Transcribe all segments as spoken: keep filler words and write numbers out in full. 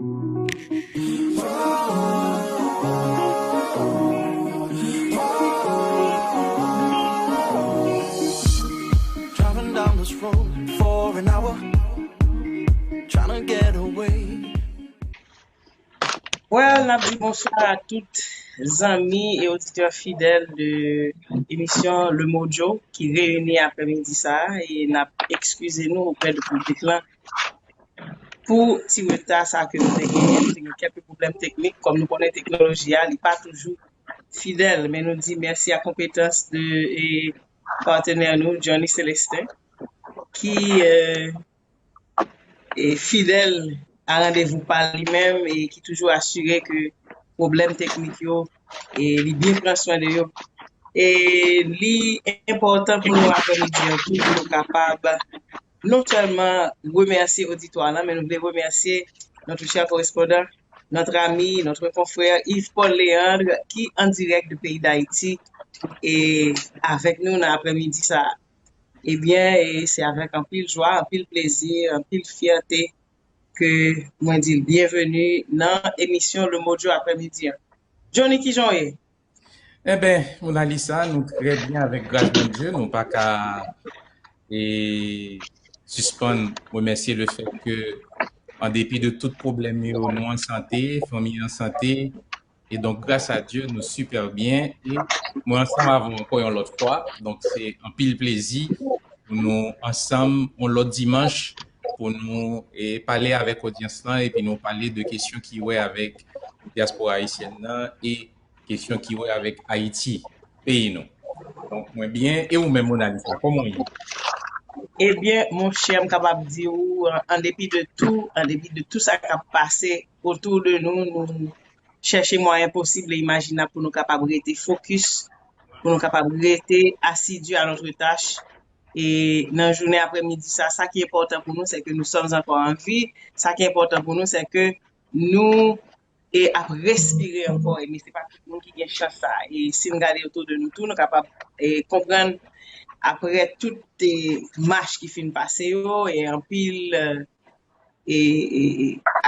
Driving down this road for an hour, trying to get away. Well, n ap di bonswa a tout zanmi e oditè fidèl de emisyon Le Mojo ki reyini aprèmidi sa a, e n ap ekskize nou oprè de piblik lan pou ti reta sa ke nou te genyen. Nou te gen kèk pwoblèm teknik, kòm nou konnen teknoloji a, li pa toujou fidèl, men nou di mèsi a konpetans de e, patenè nou, Johnny Celestin, ki e, e, fidèl a randevou pa li menm e ki toujou asire ke pwoblèm teknik yo, e, li byen pran swen de yo. E li enpòtan pou nou aprèmidi an tou pou nou kapab non sèlman remèsye oditwa lan, men nou vle remèsye notre cher correspondant, notre ami, notre confrère Yves Paul Léandre, ki an dirèk de peyi Dayiti e avèk nou nan aprèmidi sa a. Ebyen, e se avèk anpil jwa, anpil plezi, anpil fyète ke mwen di l byenveni nan emisyon Le Mojo aprèmidi an. Johnny, kijan w ye? Enben, Monalisa, nou trè byen avèk gras Bondye. Nou pa ka e, sispann remèsye le fèt ke, an depi de tout pwoblèm yo, nou an sante, fanmi an sante. E donk, gras a Dye, nou sipè byen. E mwen ansanm avè w ankò yon lòt fwa. Donk, se anpil plezi pou nou ansanm yon lòt dimanch pou nou e, pale avèk odyans lan epi nou pale de kesyon ki wè avèk dyaspora ayisyèn nan e kesyon ki wè avèk Ayiti, peyi nou. Donk, mwen byen. E ou menm, Monalisa, kòman w ye? Ebyen, monchè, m kapab di w, an depi de tou, an depi de tou sa k ap pase otou de nou, nou chèche mwayen posib e imajinab pou nou kapab rete fokis, pou nou kapab rete asidi a notre tâche. E nan jounen aprèmidi sa, sa ki enpòtan pou nou, se ke nous sommes encore en vie. Sa ki enpòtan pou nou, se ke nou e ap respire ankò, e men se pa tout moun ki gen chans sa. E si n gade otou de nou tou, nou kapab e, konprann aprè tout e, mach ki fin pase yo, e anpil e, e, e,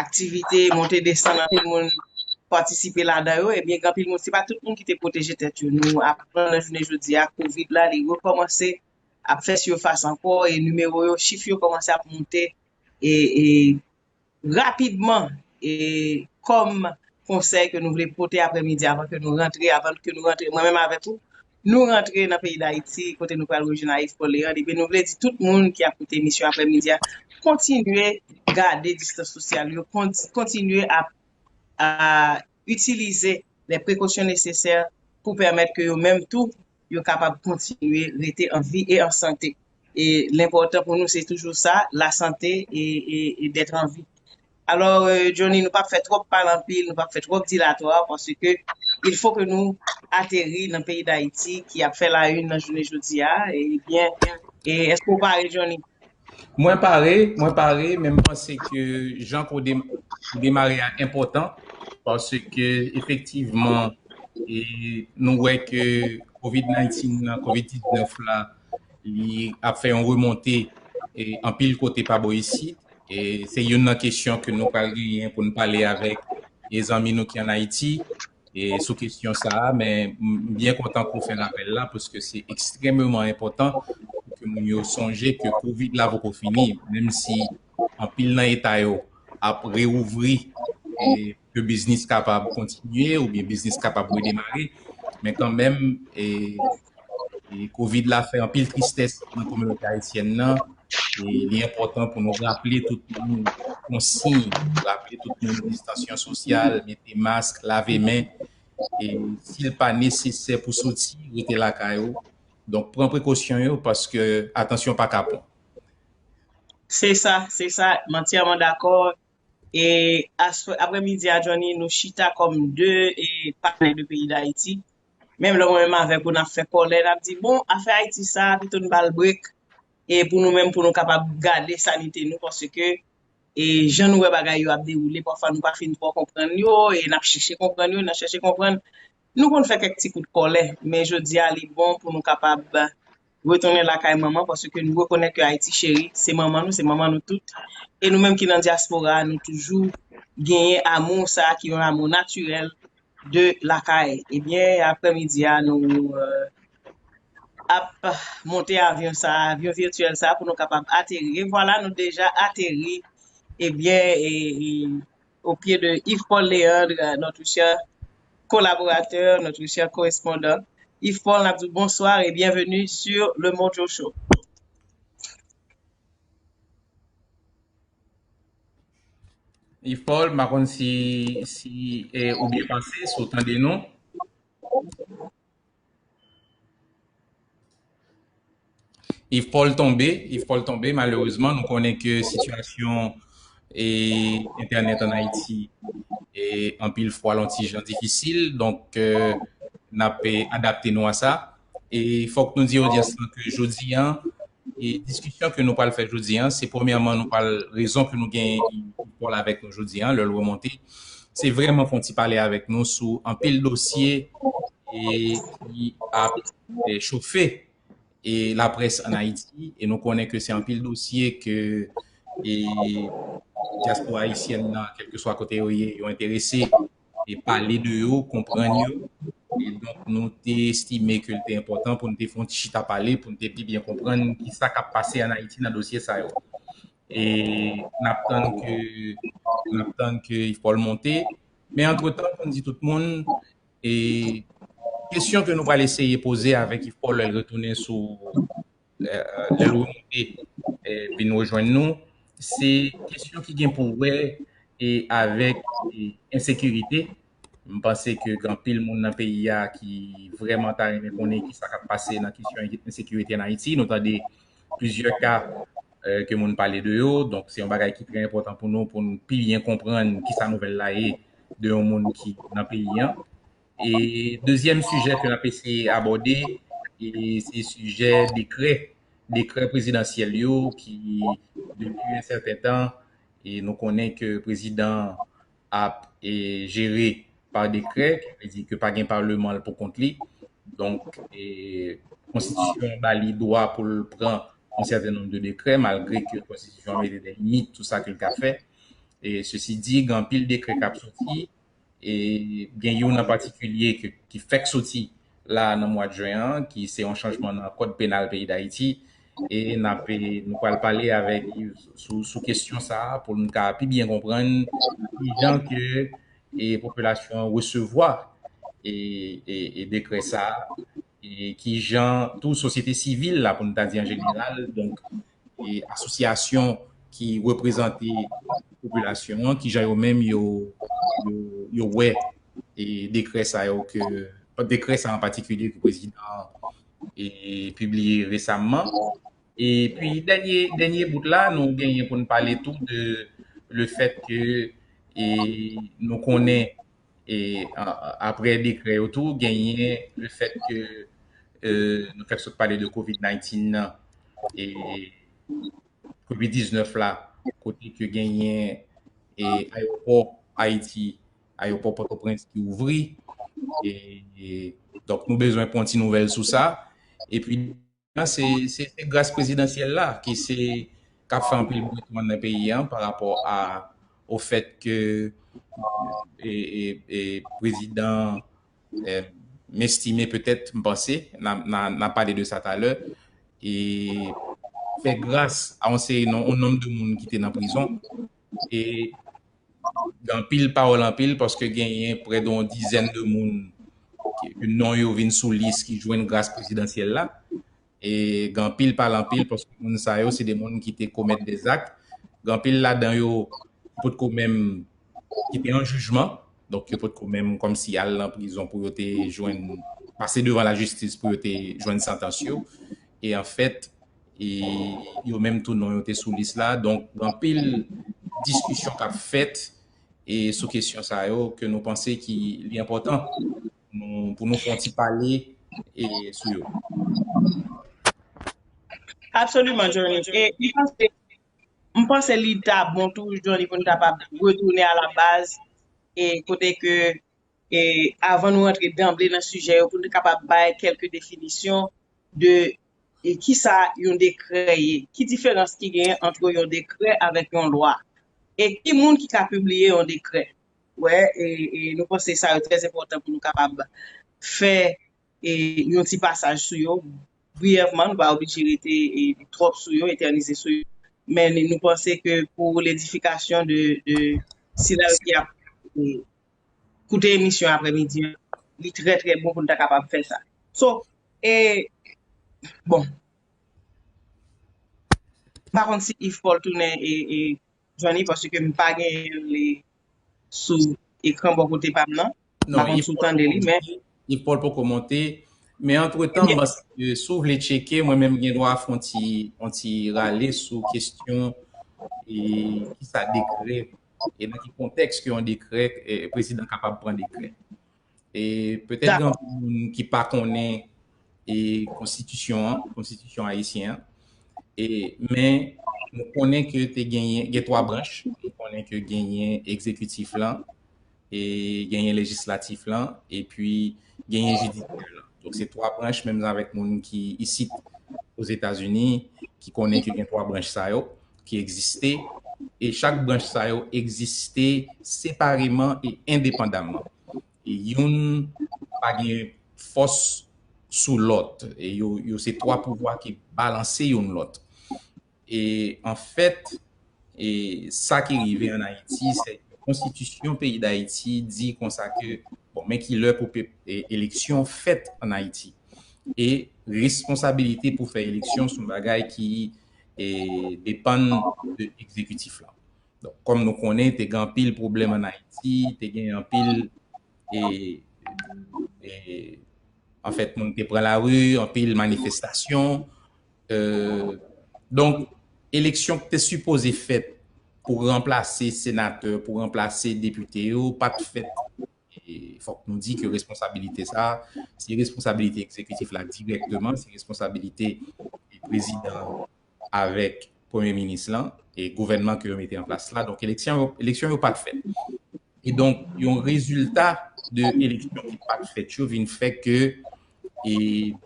aktivite, monte desann, anpil moun patisipe ladan yo, ebyen, gen anpil moun, se pa tout moun ki te pwoteje tèt yo. Nou aprann nan jounen jodi a, kovid la, li rekòmanse ap fè sifas ankò, e nimewo yo, chif yo kòmanse ap monte, e, e rapidman, e kòm konsèy ke nou vle pote aprèmidi avan ke nou rantre, avan ke nou rantre, mwen menm avèk ou, nou rantre nan peyi Dayiti, kote nou pral rejwenn Yves Paul Léandre, ebyen nou vle di tout moun ki ap koute emisyon aprèmidi a, kontinye gade distans sosyal yo, kontinye ap a, itilize les précautions nécessaires pou pèmèt ke yo menm tou, yo kapab kontinye rete an vi e an sante. E lenpòtan pou nou, se toujou sa, la santé e, e, e d'être en vie. Alò, euh, Johnny, nou p ap fè twòp pale anpil, nou p ap fè twòp dilatwa, paske il faut que nou ateri nan peyi Dayiti ki ap fè la une nan jounen jodi a. Ebyen, e, èske w pare, Johnny? Mwen pare, mwen pare, men m panse ke jan ke w dem- w demare a enpòtan, paske efektivman, e, nou wè ke kovid nineteen nan, kovid diznèf la, li ap fè yon remonte, e, anpil kote pa bò isit. E se youn nan kesyon ke nou pral genyen pou n pale avèk e zanmi nou ki ann Ayiti e sou kesyon sa a, men m byen kontan ke w fè rapèl la, paske se ekstrèmeman enpòtan pou ke moun yo sonje ke kovid la poko fini, menm si anpil nan eta yo ap reouvri e ke biznis kapab kontinye oubyen biznis kapab redemare, men kanmenm e, e kovid la fè anpil tristès nan kominote ayisyèn nan. E li enpòtan pou nou raple tout moun konsiy, raple tout moun distansasyon sosyal, mete mask, lave men. E si l pa nesesè pou soti, rete lakay ou. Donk, pran prekosyon yo paske atansyon pa ka pran. Se sa, se sa, m antyèman dakò. E aswè, aprèmidi a, Johnny, nou chita kòm de e, patnè de peyi Dayiti. Menm lè mwen menm avèk ou, n ap fè kòlè, n ap di, bon, afè Ayiti sa, pito n ba l brek. E pou nou menm, pou nou kapab gade sanite nou, paske e jan nou wè bagay yo ap dewoule, pafwa nou pa fin twò konprann yo, e n ap chèche konprann yo, n ap chèche konprann. Nou konn fè kèk ti kout kòlè, men jodi a, li bon pou nou kapab retounen lakay manman, paske nou rekonèt ke Ayiti cheri, se manman nou, se manman nou tout. E nou menm ki nan dyaspora a, nou toujou genyen amou sa a ki yon amou natirèl de lakay. Ebyen, aprèmidi a, nou, euh, ap monte avyon sa, avyon vityèl sa pou nou kapab ateri. E vwala, nou deja ateri, ebyen, e, e, au pied de Yves Paul Léandre, notre cher collaborateur, notre cher correspondant. Yves Paul, n ap di w bonswa e byenveni sur le Mojo Show. Yves Paul, m pa konn si, si eh, ou byen pase, si w tande nou. Yves Paul tonbe, Yves Paul tonbe, malerezman, nou konnen ke sitiyasyon e entènèt an Ayiti e anpil fwa l on ti jan difisil, donk eh, n ap eh, adapte nou a sa. E fòk nou di odyans lan ke jodi an, e diskisyon ke nou pral fè jodi an, se premyèman nou pral rezon ke nou gen Yves Paul avèk nou jodi an, lè l remonte, se vrèman fè on ti pale avèk nou sou anpil dosye e ki ap eh, chofe e laprès an Ayiti, e nou konnen ke se anpil dosye ke e dyaspora ayisyèn nan, kèlkeswa kote yo ye, yo enterese e pale de yo, konprann yo. E donk, nou te estime ke l te enpòtan pou n te fè yon ti chita pale, pou n te pi byen konprann ki sa k ap pase an Ayiti nan dosye sa yo. E n ap tann ke, n ap tann ke Yves Paul monte. Men antretan, pou n di tout moun, e kesyon ke nou pral eseye poze avèk Yves Paul lè l retounen sou, eh, lè l remonte, eh, vin rejwenn nou, se kesyon ki gen pou wè e avèk e ensekirite. M panse ke gen anpil moun nan peyi a ki vrèman ta renmen konnen ki sa k ap pase nan kesyon ensekirite an Ayiti. Nou tande plizyè ka eh, ke moun pale de yo. Donk, se yon bagay ki trè enpòtan pou nou, pou n pi byen konprann ki sa nouvèl la ye de yon moun ki nan peyi an. E dezyèm sijè ke n ap eseye abòde, e se sijè dekrè, dekrè prezidansyèl yo ki, depi yon sèten tan, e nou konnen ke prezidan ap e jere pa dekrè, ki vle di ke pa gen paleman l pou kont li. Donk, e konstitisyon an ba li dwa pou l pran yon sèten nonb de dekrè, malgre ke konstitisyon an mete de limit sou sa ke l ka fè. E sesi di, gen anpil dekrè k ap soti, e gen youn an patikilye ke, ki fèk soti la nan mwa jen an, ki se yon chanjman nan kòd penal peyi Dayiti. E n ap, e, nou pral pale avèk Yves sou, sou kesyon sa a pou n ka pi byen konprann kijan ke e, popilasyon an resevwa e, e, e dekrè sa a, e kijan tou sosyete sivil la, pou n ta di an jeneral, donk, e asosyasyon ki reprezante popilasyon an, kijan yo menm yo, yo, yo wè e dekrè sa yo ke, dekrè sa an patikilye ke prezidan an e pibliye resaman. Epi dènye, dènye bout la, nou genyen pou n pale tou de le fèt ke e, nou konnen e, a- a- apre dekrè yo tou, genyen le fèt ke e, nou fèk sot pale de kovid nineteen nan, e kovid diznèf la, kote ke genyen e, ayewopò Ayiti, ayewopò Pòtoprens ki ouvri. E, e, donk, nou bezwen pran ti nouvèl sou sa. Epi, se, se, se gras prezidansyèl la ki se k ap fè anpil bri tou anndan peyi an pa rapò a o fèt ke e, e, e, prezidan e, m estime petèt, m panse, n a, n a, n a pale de sa talè, e fè gras a yon seri non, yon nonb de moun ki te nan prizon. E gen anpil pawòl anpil, paske genyen prè de yon dizèn de moun ke non yo vin sou lis ki jwenn gras prezidansyèl la. E gen anpil pale anpil, paske moun sa yo, se de moun ki te komèt de zak. Gen anpil ladan yo ki potko menm, ki te an jijman. Donk, yo potko menm kòmsi al nan prizon pou yo te jwenn, pase devan lajistis pou yo te jwenn santans yo. E anfèt, e yo menm tou non yo te sou lis la. Donk, gen anpil diskisyon k ap fèt e sou kesyon sa yo ke nou panse ki li enpòtan nou, pou nou fè yon ti pale e sou yo. Absoliman, Johnny. E m panse, m panse li ta bon tou, Johnny, pou nou kapab retounen a la baz e kote ke e avan nou rantre danble nan sijè yo, pou nou kapab bay kèlke definisyon de e kisa yon dekrè ye, ki diferans ki genyen ant yon dekrè avèk yon lwa. E ki moun ki ka pibliye yon dekrè? Wè, e, e nou panse sa yo trè enpòtan pou nou kapab fè e, yon ti pasaj sou yo briyèvman, nou pa oblije rete e, twòp sou yo, etènize sou yo. Men nou panse ke pou ledifikasyon de, de sila yo ki ap e, koute emisyon aprèmidi an, li trè, trè bon pou nou ta kapab fè sa. So, e, bon, m pa konn si Yves Paul tounen e, e, Johnny, paske m pa genyen li sou ekran bò kote pa m nan. M pa konn si w tande li, men. Yves Paul poko monte. Men antretan, m panse ke si w vle tcheke, mwen menm gen dwa fè yon ti, yon ti rale sou kesyon e, kisa dekrè, e nan ki kontèks ke yon dekrè, e, prezidan kapab pran dekrè. E petèt gen anpil moun ki pa konnen e konstitisyon an, konstitisyon ayisyen an. E, men nou konnen ke te genyen, gen twa branch. Nou konnen ke genyen egzekitif lan, e genyen lejislatif lan, epi genyen jidisyè lan. Donk se twa branch, menm jan avèk moun ki isit Ozetazini, ki konnen ke gen twa branch sa yo ki egziste, e chak branch sa yo egziste separeman e endepandamman. E youn pa gen fòs sou lòt. E yo, yo se twa pouvwa ki balanse youn lòt. E anfèt, e sa ki rive ann Ayiti, se ke konstitisyon peyi Dayiti di konsa ke, bon, men ki lè pou pe, e, eleksyon fèt ann Ayiti. E responsabilite pou fè eleksyon se yon bagay ki e, depann de egzekitif lan. Donk, kòm nou konnen, te gen anpil pwoblèm ann Ayiti, te gen anpil e, e, anfèt, moun te pran lari, anpil manifestasyon. E, donk, eleksyon ki te sipoze fèt pou ranplase senatè, pou ranplase depite yo, pa t fèt. E fòk nou di ke responsabilite sa, se responsabilite egzekitif la dirèkteman, se responsabilite prezidan avèk premye minis lan e gouvènman ke yo mete an plas la. Donk, eleksyon, eleksyon yo pa t fèt. E donk, yon rezilta de eleksyon ki pa t fèt yo vin fè ke e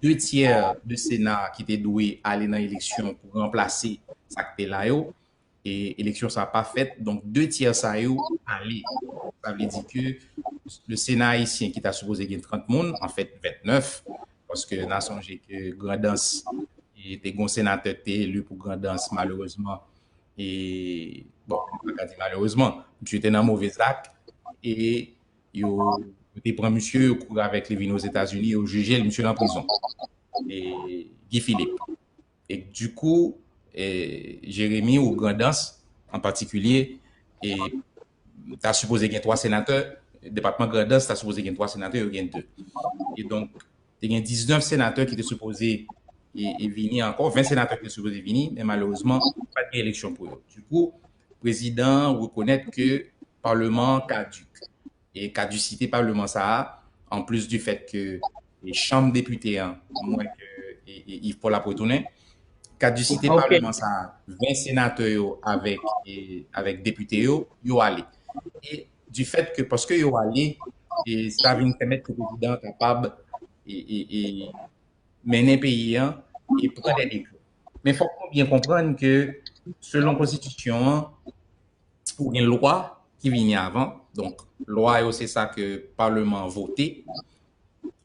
de tyè de Sena ki te dwe ale nan eleksyon pou ranplase sa k te la yo, e eleksyon sa pa fèt. Donk, de tyè sa yo ale. Sa vle di ke le Sena ayisyen ki ta sipoze gen trant moun, anfèt, vennèf, paske n a sonje ke Grandans e te gen yon senatè ki te eli pou Grandans, malerezman, e, bon, m pa ka di malerezman, misye te nan move zak, e yo, yo te pran misye, yo kouri avèk li vin Ozetazini, yo jije l, misye nan prizon. E Guy Philippe. E dikou, e, Jeremi ou Grandans, an patikilye, e ta sipoze gen twa senatè, depatman Grandans ta sipoze gen twa senatè, yo gen de. E donk, te gen diznèf senatè ki te sipoze e, e vini ankò, ven senatè ki te sipoze vini, men malerezman, pa t gen eleksyon pou yo. Dikou, prezidan an rekonèt ke paleman an kadik. E kadisite paleman sa a, anplis di fèt ke e chanm depite an, mwen ke e, e Yves Paul ap retounen, kadisite paleman sa a, ven senatè yo avèk, e, avèk depite yo, yo ale. E di fèt ke paske yo ale, e sa vin pèmèt ke prezidan an kapab e, e, e mennen peyi an e pran de dekrè. Men fòk nou byen konprann ke selon konstitisyon an, ou gen lwa ki vini avan. Donk, lwa yo se sa ke paleman an vote.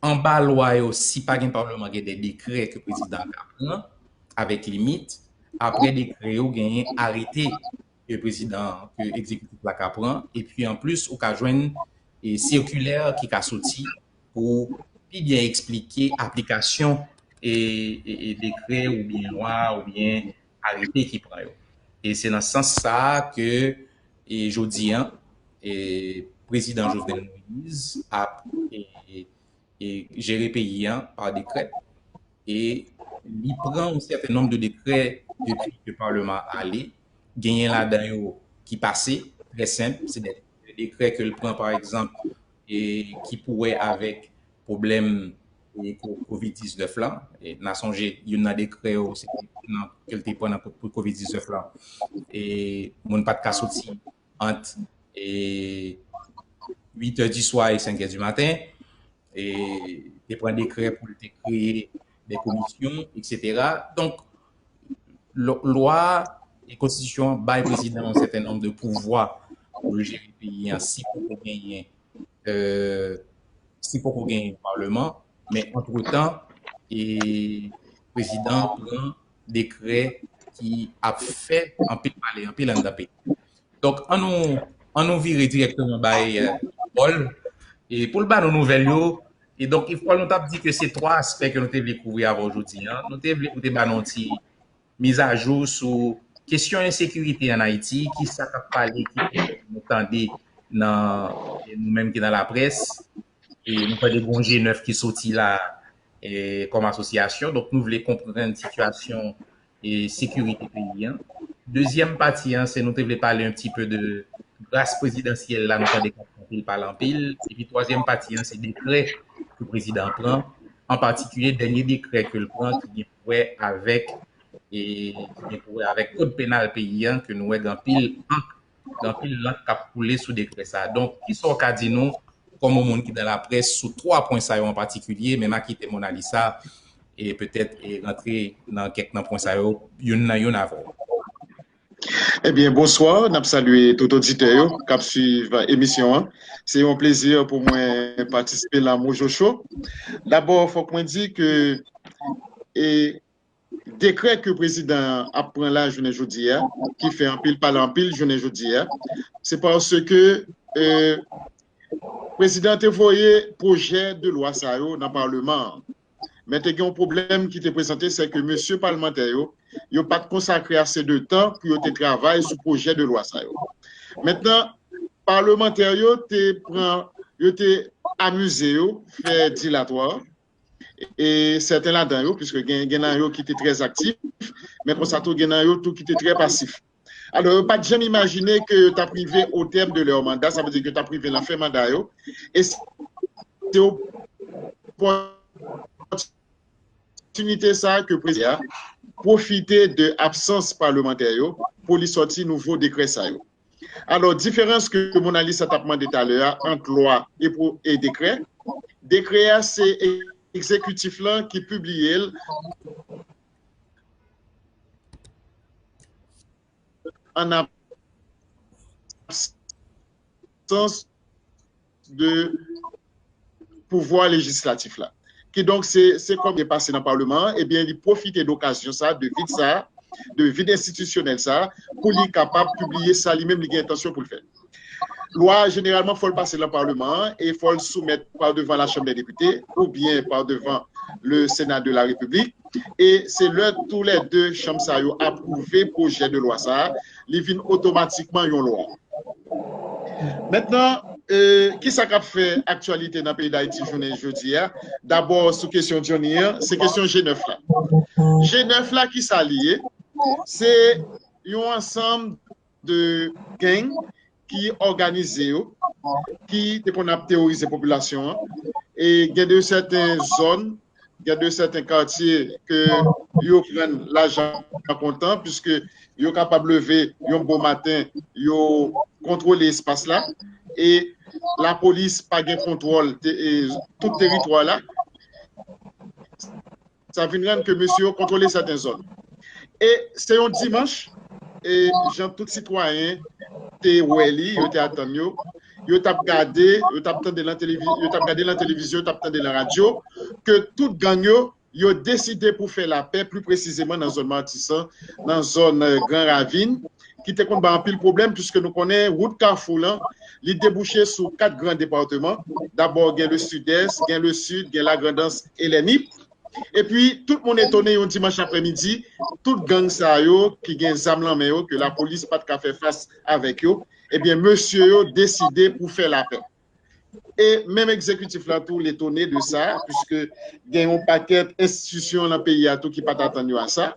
Anba lwa yo, si pa gen paleman, gen de dekrè ke prezidan an ka pran avèk limit. Apre dekrè yo, genyen arete ke prezidan an, ke egzekitif la ka pran. Epi anplis, ou ka jwenn e sikilè ki ka soti pou pi byen eksplike aplikasyon e, e, e dekrè oubyen lwa oubyen arete ki pran yo. E se nan sans sa a ke e jodi an, e prezidan Jovenel Moïse ap e, e, e jere peyi an pa dekrè. E li pran yon sèten nonb de dekrè depi ke paleman ale. Genyen ladan yo ki pase, trè senp, se de dekrè ke l pran, pa egzanp, e ki pou wè avèk pwoblèm e ko- kovid diznèf la. E n a sonje, youn nan dekrè yo, se te nan, ke l te pran nan, pou kovid diznèf la. E moun pa t ka soti ant e uit è di swa e senk è di maten. E te pran dekrè pou l te kreye de komisyon, etsetera. Donk, lo- lwa e konstitisyon an bay prezidan yon sèten nonb de pouvwa pou l jere peyi an si poko genyen, euh, si poko genyen palman, men antretan, e prezidan pran dekrè ki ap fè anpil pale, anpil anndan peyi. Donk, an nou, an nou vire dirèkteman bay, euh, Paul, e pou l ba nou nouvèl yo. E donk, Yves Paul, nou t ap di ke se twa aspè ke nou te vle kouvri avè w jodi an. Nou te vle pou te ba nou yon ti mizajou sou kesyon ensekirite ann Ayiti, ki sa k ap pale, ki nou tande nan, nou menm ki nan laprès, e nou tande gon G nèf ki soti la, e, kòm asosyasyon. Donk, nou vle konprann sitiyasyon e sekirite peyi an. Dezyèm pati an, se nou te vle pale un petit peu de gras prezidansyèl la, nou tande k ap anpil pale anpil. Epi twazyèm pati an, se dekrè ke prezidan an pran, an patikilye dènye dekrè ke l pran ki gen pou wè avèk, e ki gen pou wè avèk kòd penal peyi an, ke nou wè gen anpil ank, gen anpil lank k ap koule sou dekrè sa a. Donk, kisa w ka di nou kòm yon moun ki nan laprès sou twa pwen sa yo an patikilye, men m a kite Monalisa e petèt e rantre nan kèk nan pwen sa yo, youn nan youn avè w. Ebyen, bonswa, n ap salye tout oditè yo k ap swiv emisyon an. Se yon plezi pou mwen patisipe nan Mojo Show. Dabò, fòk mwen di ke e dekrè ke prezidan an ap pran la jounen jodi a, ki fè anpil pale anpil jounen jodi a, se paske, e, prezidan te voye pwojè de lwa sa yo nan palman an. Men te gen yon pwoblèm ki te prezante, se ke mesye palmantè yo, yo pa t konsakre ase de tan pou yo te travay sou pwojè de lwa sa yo. Mentnan, palmantè yo te pran, yo te amize yo, fè dilatwa, e sèten ladan yo, piske gen, gen nan yo ki te trè aktif, men konsa tou gen nan yo tou ki te trè pasif. Alò, yo pa t janm imajine ke yo t ap rive o tèm de lè manda, sa vle di ke yo t ap rive nan fen manda yo, e se opòtinite sa a ke prezidan pwofite de absans palmantè yo pou li sòti nouvo dekrè sa yo. Alò, diferans ke Monalisa t ap mande talè a ant lwa e, e dekrè, dekrè a se egzekitif lan ki pibliye l an absans de pouvwa lejislatif la. Kidonk, se, se kòm li pase nan palman an, ebyen, li pwofite de okazyon sa, de vid sa, de vid enstitisyonèl sa, pou li kapab pibliye sa li menm li gen entansyon pou l fè. Lwa a, jeneralman, fò l pase nan palman an e fò l soumèt pa devan la Chambre des députés oubyen pa devan le Sénat de la République. E se lè tou lè de chanm sa yo apwouve pwojè de lwa sa a, li vin otomatikman yon lwa. Mentnan, e, kisa k ap fè aktyalite nan peyi Dayiti jounen jodi a? Dabò, sou kesyon Johnny an, se kesyon G nèf la. G nèf la, kisa li ye? Se yon ansanm de gang ki òganize yo, ki te konn ap teworize popilasyon an. E gen de sèten zòn, gen de sèten katye ke yo pran lajan kontan, piske yo kapab leve yon bon maten, yo kontwole espas la, e lapolis pa gen kontwòl te, e, tout teritwa la. Sa vin rann ke mesye yo kontwole sèten zòn. E se yon dimanch, e jan tout sitwayen te wè li, yo te atann yo, yo t ap gade, yo t ap tande nan televi-, yo t ap gade nan televizyon, yo t ap tande nan radyo, ke tout gang yo, yo deside pou fè lapè, pli presizeman nan zòn Matisan, nan zòn, e, Gran Ravin, ki te konn bay anpil pwoblèm, piske nou konnen wout Kafou lan, li debouche sou kat gran depatman. Dabò, gen le Sidès, gen le Sid, gen Lagrandans e Lènip. Epi, tout moun etone yon dimanch aprèmidi, tout gang sa yo ki gen zam nan men yo, ke lapolis pa t ka fè fas avèk yo, ebyen, mesye yo deside pou fè lapè. E menm egzekitif la tou, l etone de sa, piske gen yon pakèt enstitisyon nan peyi a tou ki pa t atann yo a sa.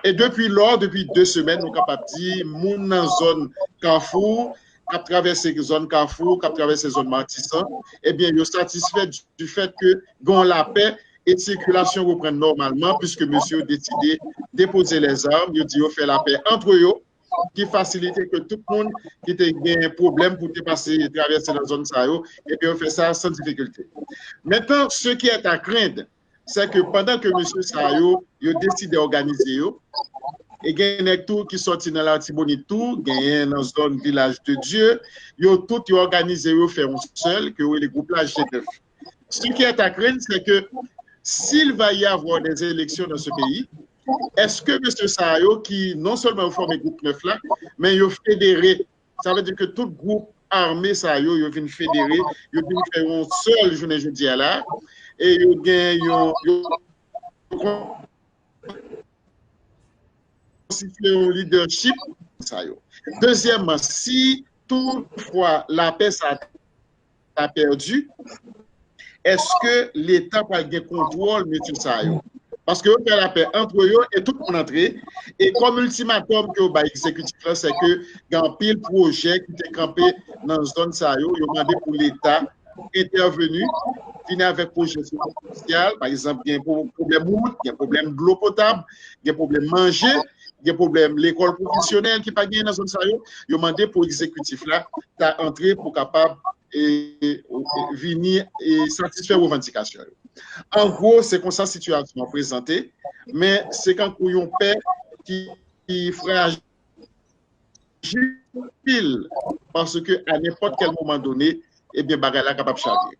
E depi lò, depi de semèn, nou kapab di, moun nan zòn Kafou, k ap travèse zòn Kafou, k ap travèse zòn Matisan, ebyen, yo satisfè du fèt ke gen yon lapè e sikilasyon reprann nòmalman, piske mesye yo deside depoze lèzam, yo di yo fè lapè antre yo, ki fasilite ke tout moun ki te gen pwoblèm pou te pase travèse nan zòn sa yo, ebyen, yo fè sa san difikilte. Mentnan, ce qui est à craindre, c'est que pandan ke mesye sa yo, yo deside òganize yo, E gen nèg tou ki sòti nan Latibonit tou, genyen nan zòn Vilaj de Dye. Yo tout, yo òganize, yo fè yon sèl, ke yo rele gwoup la G nèf. Ce qui est à craindre, c'est que s'il va y avoir des élections dans ce pays, èske mesye sa yo ki non sèlman yo fòme gwoup nèf la, men yo federe. Sa vle di ke tout gwoup ame sa yo, yo vin federe, yo vin fè yon sèl jounen jodi a la, e yo gen yon, yo konstitye yon leadership sa yo. Dezyèmman, si toutfwa lapè sa ta pèdi, èske Leta pral gen kontwòl mesye sa yo? Paske yo fè lapè antre yo e tout moun antre. E kòm iltimatòm ke yo bay egzekitif la, se ke gen anpil pwojè ki te kanpe nan zòn sa yo, yo mande pou Leta entèveni, vini avèk pwojè sosyal, pa egzanp, gen pwoblèm wout, gen pwoblèm dlo potab, gen pwoblèm manje, gen pwoblèm lekòl pwofesyonèl ki pa genyen nan zòn sa yo, yo mande pou egzekitif la ta antre pou kapab e, e, vini e satisfè revandikasyon yo. An gwo, se konsa sitiyasyon an prezante, men se kankou yon pè ki, ki frajil, paske a nenpòt kèl moman done, ebyen, bagay la kapab chavire.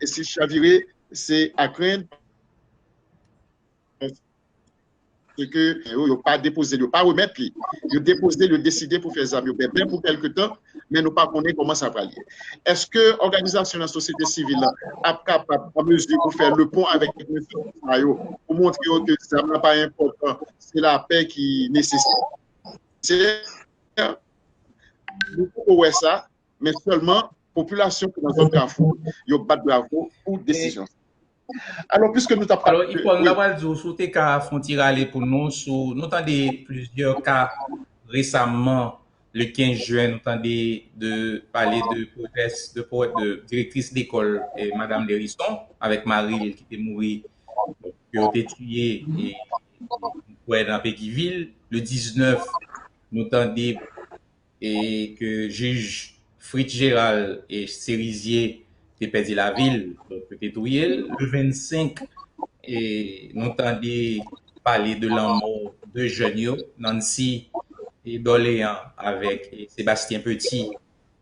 E si l chavire, se a krenn, paske yo, yo pa depoze l, yo pa remèt li. Yo depoze l, yo deside pou fè zam yo bèbè pou kèlke tan, men nou pa konnen kòman sa pral ye. Èske òganizasyon nan sosyete sivil la ap kapab, an mezi pou fè le pon avèk mesye sa yo, pou montre yo ke zam nan pa enpòtan, se lapè ki nesesè? Nou poko wè sa, men sèlman popilasyon ki nan zòn Kafou, yo bat bravo pou desizyon. Alò, piske nou t ap pale... Alò, Ipò, m ta pral di w, si w te ka fè yon ti rale pou nou, sou, nou tande plizyè ka resaman, le kenz jen, nou tande de pale de pwotès, de pwotès de direktris lekòl, eh, Madam Lherisson, avèk mari l ki te mouri, ke yo te tiye, e, kwè nan Peguiville. Le diznèf, nou tande e ke jij Fritz Gérald e Serizier te pèdi lavi l, donk yo te touye l. Le vennsenk, e nou tande pale de lanmò de jèn yo, Nancy e Dorléans avèk, e, Sébastien Petit,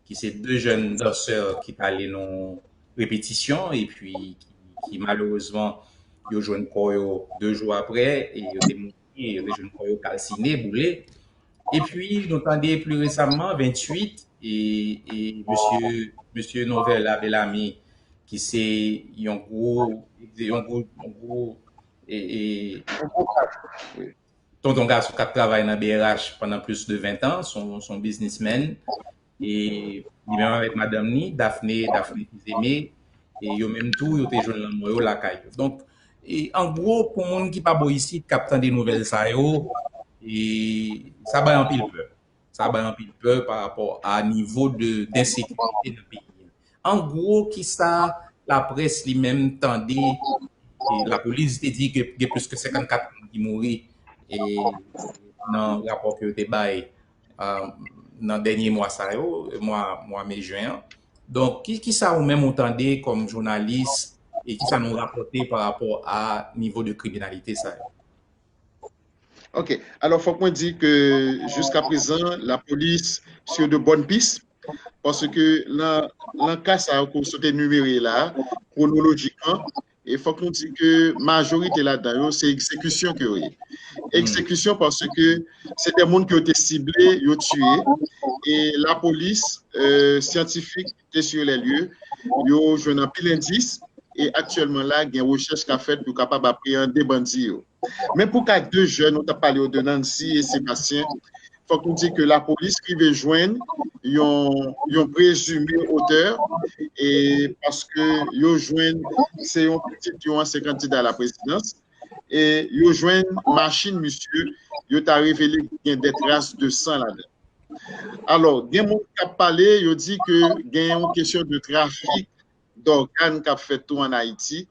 ki se de jèn dansè ki t ale nan repetisyon, epi ki, ki malerezman, yo jwenn kò yo de jou apre, e yo te mouri, e yo te jwenn kò yo kalsine, boule. Epi, nou tande pli resaman, venntuit, e, e mesye, mesye Noverla Bellamy, ki se yon gwo, yon gwo, yon gwo, e, e, tonton gason k ap travay nan B R H pandan plis de ven tan, se yon, se yon biznismenn. E li menm avèk madanm ni, Daphné, Daphné Fils-Aimé, e yo menm tou, yo te jwenn lanmò yo lakay yo. Donk, e an gwo, pou moun ki pa bò isit, k ap tande nouvèl sa yo, e sa bay anpil pè. Sa bay anpil pè pa rapò a nivo de, densekirite nan peyi a. An gwo, kisa laprès li menm tande, e lapolis te di ke gen plis ke senkannkat moun ki mouri, e nan rapò ke yo te bay, a, nan dènye mwa sa yo, mwa, mwa me, jen an. Donk, ki, kisa ou menm ou tande kòm jounalis, e kisa nou rapòte pa rapò a nivo de kriminalite sa yo? Ok. Alò, fòk mwen di ke jiska prezan, lapolis sur de bonnes pistes, paske nan, nan ka sa yo ke w sot enimere la, kwonolojikman, e fòk nou di ke majorite ladan yo, se egzekisyon ke yo ye. Egzekisyon paske se de moun ke yo te sible, yo tiye, e lapolis, e, syantifik te sur les lieux, yo jwenn anpil endis, e aktyèlman la, gen rechèch k ap fèt pou kapab apreyande bandi yo. Men pou ka de jèn, nou t ap pale yo de Nancy e Sébastien, fòk nou di ke lapolis rive jwenn yon, yon prezime otè, e paske yo jwenn, se yon pitit yon ansyen kandida laprezidans, e yo jwenn machin misye, yo ta revele gen de tras de san ladan. Alò, gen moun k ap pale, yo di ke gen yon kesyon de trafik dògàn k ap fèt tou ann Ayiti.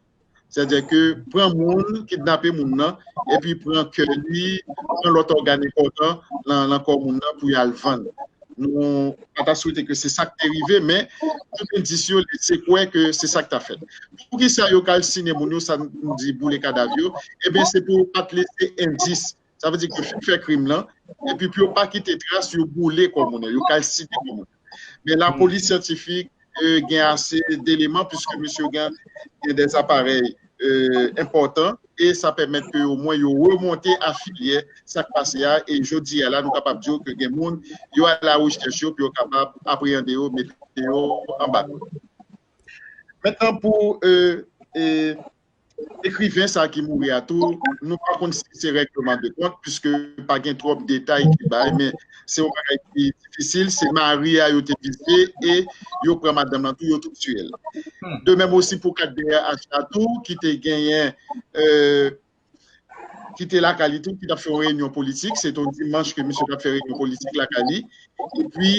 Sètadi ke pran moun, kidnape moun nan, epi pran kè li, pran lòt ògàn enpòtan nan, nan kò moun nan pou y al vann. Nou pa ta swete ke se sa k te rive, men tout endis yo lese kwè ke se sa k ta fèt. Poukisa yo kalsine moun yo, sa n di boule kadav yo? Ebyen, se pou yo pa t lese endis. Sa vle di ke yo fin fè krim lan, epi pou yo pa kite tras, yo boule kò moun nan, yo kalsine kò moun nan. Men lapolis syantifik, e, gen ase deleman, piske misye yo gen, gen de aparèy, e, enpòtan, e sa pèmèt ke omwen yo remonte a filyè sa k pase a, e jodi a la, nou kapab di ke gen moun, yo a la rechèch yo, pou yo kapab apreyande yo, mete yo anba kòd. Mentnan pou, e, e, ekriven sa ki mouri a tou, nou pa konn si se règleman de kont, piske pa gen twòp detay ki bay, men se yon bagay ki difisil, se mari a yo te vize, e yo pran madanm nan tou, yo tou tiye l. De menm osi pou kat D R H la tou, ki te genyen, e, ki te lakay li tou, ki t ap fè yon reyinyon politik, se te yon dimanch ke misye t ap fè reyinyon politik lakay li, epi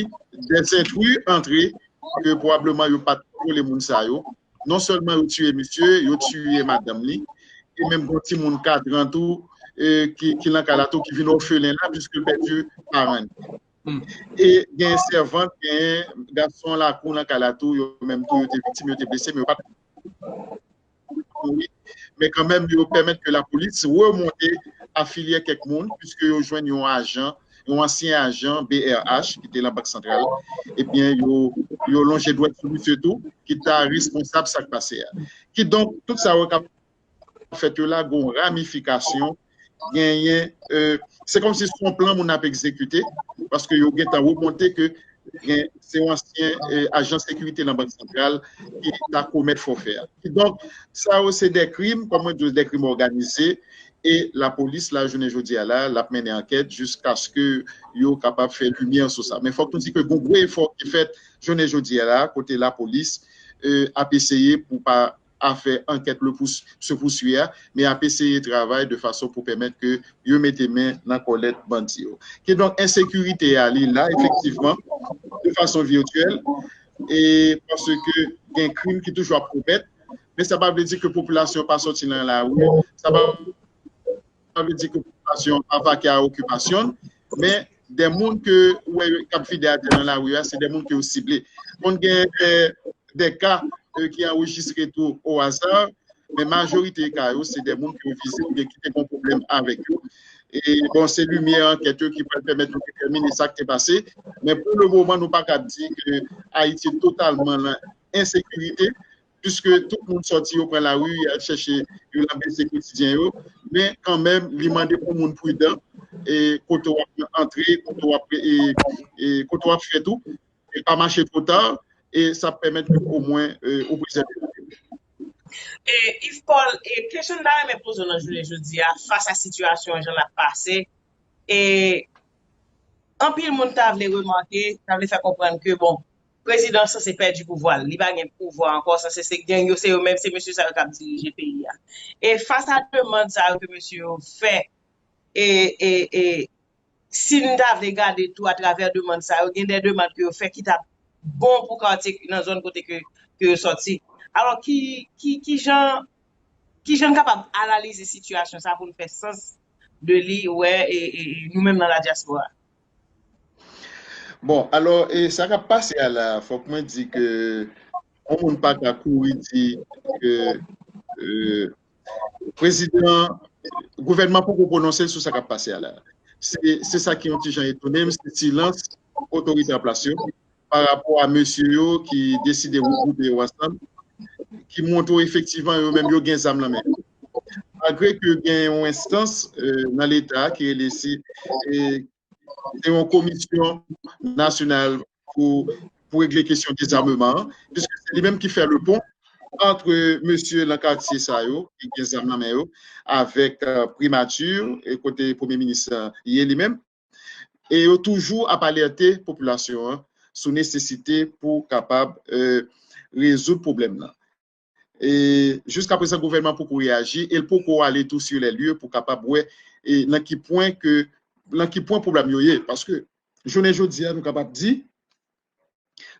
des intrus antre, ke pwobableman yo pa t kontwole moun sa yo, non sèlman yo tiye misye, yo tiye madanm li, e menm gon timoun kat an tou, e, ki, ki nan kay la tou, ki vin òfelen la, piske l pèdi paran li. E gen sèvant, gen gason lakou nan kay la tou, yo menm tou, yo te viktim, yo te blese, men yo pa t mouri. Men kanmenm, yo pèmèt ke lapolis remonte a filyè kèk moun, piske yo jwenn yon ajan, yon ansyen ajan B R H ki te nan Bank Santral. Ebyen, yo, yo lonje dwèt sou misye tou, ki ta responsab sa k pase a. Kidonk, tout sa yo k ap fèt yo la, gon ramifikasyon, genyen, e, se kòmsi se yon plan moun ap egzekite, paske yo gentan remonte ke gen, se yon ansyen, e, ajan sekirite nan Bank Santral ki ta komèt fòfè a. Kidonk, sa yo se de krim, kòm mwen di, de krim òganize, e lapolis la, jounen jodi a la, l ap mennen ankèt jiskaske yo kapab fè limyè sou sa. Men fòk nou di ke gon gwo efò ki fèt jounen jodi a la, kote lapolis, e, ap eseye pou pa a fè ankèt le pous-, se pouswi a, men ap eseye travay de fason pou pèmèt ke yo mete men nan kòlèt bandi yo. Kidonk, ensekirite a, li la, efektivman, de fason vityèl, e paske gen krim ki toujou ap komèt, men sa pa vle di ke popilasyon pa sòti nan lari, sa pa pa vle di ke popilasyon an pa vake a okipasyon, men de moun ke ou wè k ap vide atè nan lari a, se de moun ke yo sible. Konn gen de, de ka, e, ki anrejistre tou o aza, men majorite ka yo, se de moun ke yo vize oubyen ki te gon pwoblèm avèk yo. E bon, se limyè ankèt yo ki pral pèmèt nou detèmine sa k te pase, men pou le moman, nou pa ka di ke Ayiti totalman nan ensekirite, piske tout moun sòti, yo pran lari, y al chèche, yo lanbe se kotidyen yo, men kanmenm, li mande pou moun pridan, e kote w ap antre, kote w ap, e, e kote w ap fè tou, e pa mache twò ta, e sa ap pèmèt ke omwen, e, ou prezève lavi w. E, Yves Paul, e, kesyon m ta renmen poze w nan jounen jodi a, fas a sitiyasyon an jan l ap pase, e anpil moun ta vle remake, ta vle fè konprann ke, bon, prezidan an sanse pèdi pouvwa l, li pa gen pouvwa ankò, sanse se gang yo, se yo menm, se mesye sa yo k ap dirije peyi a. E fas a demann sa yo ke mesye yo fè, e, e, e, si n ta vle gade tou atravè demann sa yo, gen de demann ke yo fè ki ta bon pou katye nan zòn kote ke, ke yo sòti. Alò, ki, ki, ki jan, ki jan n kapab analize sitiyasyon sa pou n fè sans de li, wè, e, e, e nou menm nan ladyaspora? Bon, alò, e sa k ap pase a la, fòk mwen di ke yon moun pa ka kouri di ke, e, prezidan, gouvènman poko pwononse l sou sa k ap pase a la. Se, se sa ki yon ti jan etone m, se silans otorite an plas yo pa rapò a mesye yo ki deside regwoupe yo ansanm, ki montre w efektivman yo menm yo gen zam nan men yo. Malgre ke gen yon enstans, e, nan Leta ki rele si, e, se yon komisyon nasyonal pou, pou regle kesyon dezameman an, piske se li menm ki fè le pon ant mesye nan katye sa yo, ki gen zam nan men yo, avèk, e, primati, e kote premye minis, e, ye li menm. E yo toujou ap alète popilasyon an sou nesesite pou kapab, e, rezoud pwoblèm nan. E jiskaprezan, gouvènman poko reyaji e l poko ale tou sur les lieux pou kapab wè, e nan ki pwen ke, nan ki pwen pwoblèm yo ye. Paske, jounen jodi a, nou kapab di,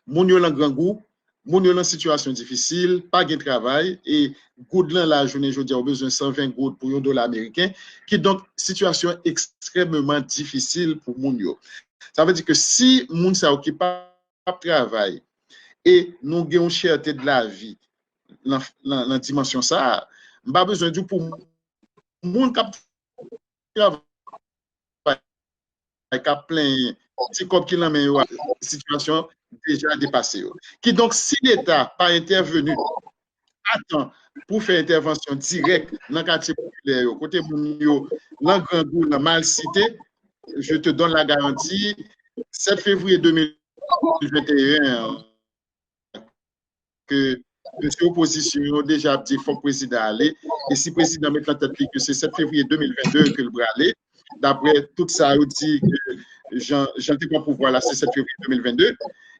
moun yo nan grangou, moun yo nan sitiyasyon difisil, pa gen travay, e goud lan la, jounen jodi a, ou bezwen san ven goud pou yon dola ameriken. Kidonk, sitiyasyon ekstrèmeman difisil pou moun yo. Sa vle di ke si moun sa yo ki pa ap travay, e nou gen yon chète de lavi nan, nan, nan dimansyon sa a, m pa bezwen di w pou moun k ap travay, k ap plenyen, ti kòb ki nan men yo a, sitiyasyon deja depase yo. Kidonk, si Leta pa entèveni atan pou fè entèvansyon dirèk nan katye popilè yo, kote moun yo nan grangou, nan malsite, je te donne la garantie, sèt fevriye de mil venteyen an, ke mesye opozisyon yo deja ap di fòk prezidan ale, e si prezidan met nan tèt li ke se sèt fevriye de mil vennde ke l prale, daprè tout sa yo di ke jan, jan l te pran pouvwa la, se sèt fevriye de mil vennde,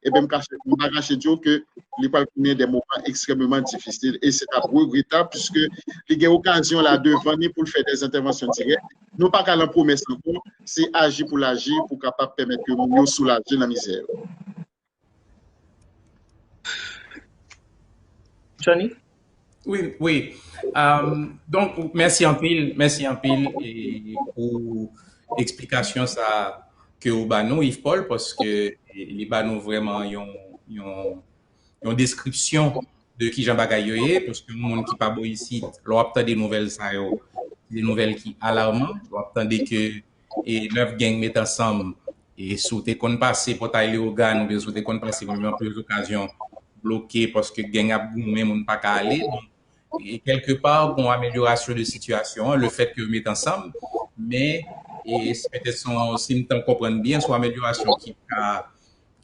ebyen, m kache, m pa kache di w ke li pral konnen de moman ekstrèmeman difisil, e se t ap regretab, piske li gen okazyon la devan li pou l fè de entèvansyon dirèk. Nou pa ka nan pwomès ankò, se aji pou l aji, pou kapab pèmèt ke moun yo soulaje nan mizè yo. Johnny? Wi, wi. Um, donk, mèsi anpil, mèsi anpil e, pou eksplikasyon sa ke ou ba nou, Yves Paul, paske li ba nou vrèman yon, yon, yon deskripsyon de kijan bagay yo ye, paske yon moun ki pa bò isit, lè w ap tande nouvèl sa yo, de nouvèl ki alarman, lè w ap tande ke e nèf gang met ansanm, e si w te konn pase Pòtay Leyogàn, oubyen si w te konn pase, mwen menm anpil okazyon bloke paske gang ap goumen, moun pa ka ale. Donk, e kèlkepa, gon amelyorasyon de sitiyasyon an, lefèt ke yo met ansanm, men e se petèt se yon, si m t ap konprann byen, se yon amelyorasyon ki ka,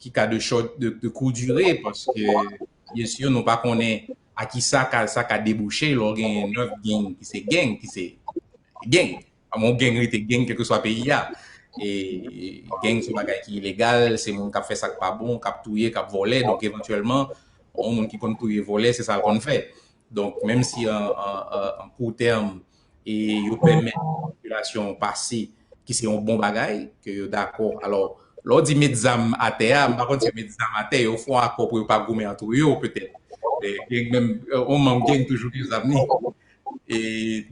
ki ka de short, de, de court durée, paske, byen si, nou pa konnen a ki sa ka, sa ka debouche lè w gen nèf gang ki se gang, ki se gang. Yon gang rete gang kèlkeswa peyi a. E gang se yon bagay ki ilegal, se moun k ap fè sa k pa bon, k ap touye, k ap vòlè. Donk, evantyèlman, yon moun ki konn touye, vòlè, se sa l konn fè. Donk, menm si an, an, an, an kou tèm, e yo pèmèt popilasyon pase, ki se yon bon bagay, ke yo dakò. Alò, lè w di met zam atè a, m pa konn si yo met zam atè, yo fè yon akò pou yo pa goumen antre yo, petèt. E, gang menm, yon manm gang toujou gen zam li. E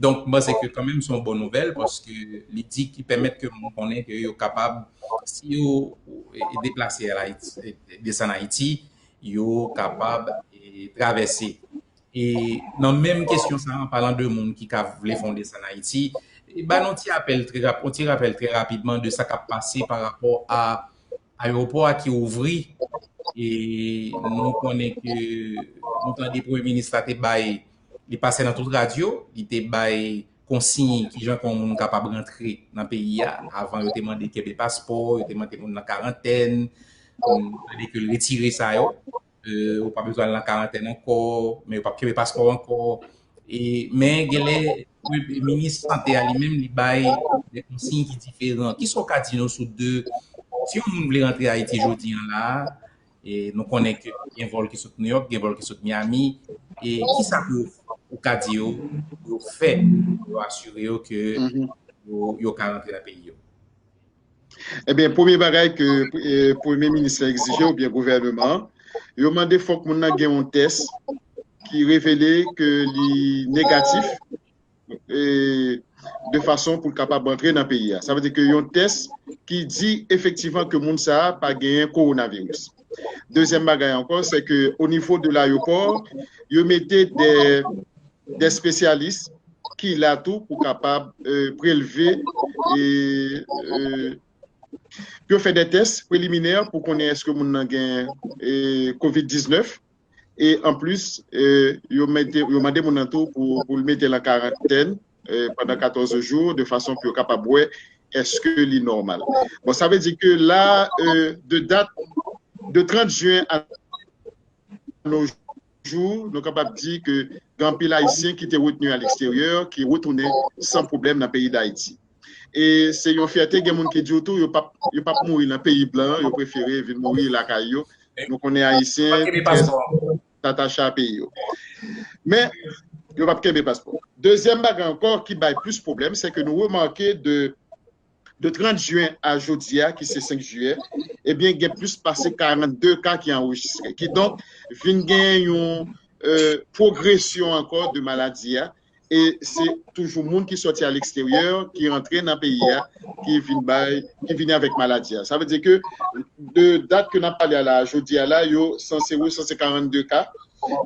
donk, m panse ke kanmenm se yon bon nouvèl, paske li di ki pèmèt ke moun konnen ke yo kapab, si yo e, e deplase al Ayiti, e, desann Ayiti, yo kapab e, travèse. E nan menm kesyon sa, an palan de moun ki ka vle fè yon desann Ayiti, e ba nou ti apèl trè rap-, yon ti rapèl trè rapidman de sa k ap pase pa rapò a ayewopò a ki ouvri. E nou konnen ke nou tande premye minis la te bay, li pase nan tout radyo, li te bay konsiy kijan ke yon moun kapab rantre nan peyi a. Avan, yo te mande kenbe paspò, yo te mande moun nan karantèn, nou tande ke l retire sa yo. E, ou pa bezwen al nan karantèn ankò, men yo p ap kenbe paspò ankò. E, men genlè, minis sante a li menm, li bay de konsiy ki diferan. Kisa w ka di nou sou de, si yon moun vle rantre Ayiti jodi an la, e nou konnen ke gen vòl ki sot Nouyòk, gen vòl ki sot Miami, e kisa pou ou ka di yo, pou yo fè, pou yo asire yo ke yo, yo ka rantre nan peyi yo? Ebyen, premye bagay ke e, premye minis la egzije oubyen gouvènman an, yo mande fòk moun nan gen yon tès ki revele ke li negatif e, de fason pou l kapab antre nan peyi a. Sa vle di ke yon tès ki di efektivman ke moun sa a pa genyen kowonaviris. Dezyèm bagay ankò, se ke o nivo de layewopò, yo mete de, de espesyalis ki la tou pou kapab e, prelve e, e, pou yo fè de tès preliminè pou konnen èske moun nan gen e, kovid diznèf. E anplis, e, yo mete, yo mande moun nan tou pou, pou l mete l an karantèn e, pandan katòz jou, de fason pou yo kapab wè èske li nòmal. Bon, sa vle di ke la, e, de dat de trant jen a nos jours, nou kapab di ke gen anpil Ayisyen ki te retni a leksteryè, ki retounen san pwoblèm nan peyi Dayiti. E se yon fyète, gen moun ki di w tou, yo p ap, yo p ap mouri nan peyi blan, yo prefere vin mouri lakay yo. Nou konnen Ayisyen trè atache a peyi yo. Men, yo p ap kenbe paspò. Dezyèm bagay ankò ki bay plis pwoblèm, se ke nou remake de, de trant jen a jodi a, ki se senk jiyè, ebyen, gen plis pase karannde ka ki anrejistre. Kidonk, vin gen yon e, pwogresyon ankò de maladi a. E se toujou moun ki sòti a leksteryè, ki rantre nan peyi a, ki vin bay, ki vini avèk maladi a. Sa vle di ke de dat ke n ap pale a la, jodi a la, yo sanse resanse karannde ka.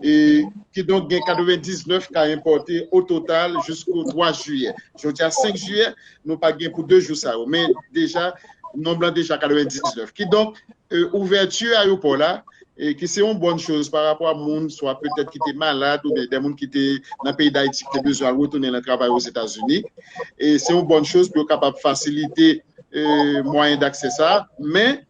E kidonk gen katrevendiznèf ka enpòte o total jisko twa jiyè. Jodi a senk jiyè, nou pa gen pou de jou sa yo. Men deja, nonb lan deja katrevendiznèf. Kidonk, e, ouvèti ayewopò la, e ki se yon bòn choz pa rapò a moun, swa petèt ki te malad, oubyen de moun ki te nan peyi Dayiti ki te bezwen al retounen nan travay Ozetazini. E se yon bòn choz pou yo kapab fasilite, e, mwayen daksè sa a, men,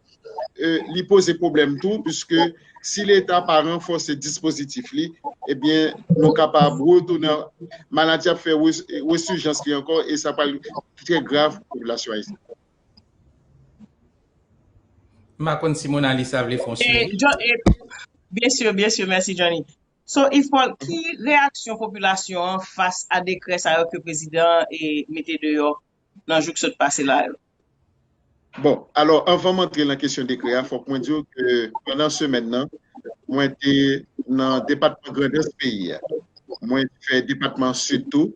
e, li poze pwoblèm tou, piske si Leta pa ranfòse dispozitif li, ebyen, nou kapab retounen, maladi ap fè res-, resijans li ankò, e sa pral trè grav pou popilasyon ayisyèn. M pa konn si Mona Lisa vle fè yon swivi. Byen si, byen si, mèsi Johnny. So, Yvpol, ki reyaksyon popilasyon an fas a dekrè sa yo ke prezidan an e mete deyò nan jou k sot pase la yo? Bon, alò, anvan m antre nan kesyon dekrè a, fòk mwen di w ke pandan semèn nan, mwen te nan depatman Grandans peyi a. Mwen te fè depatman Sid tou.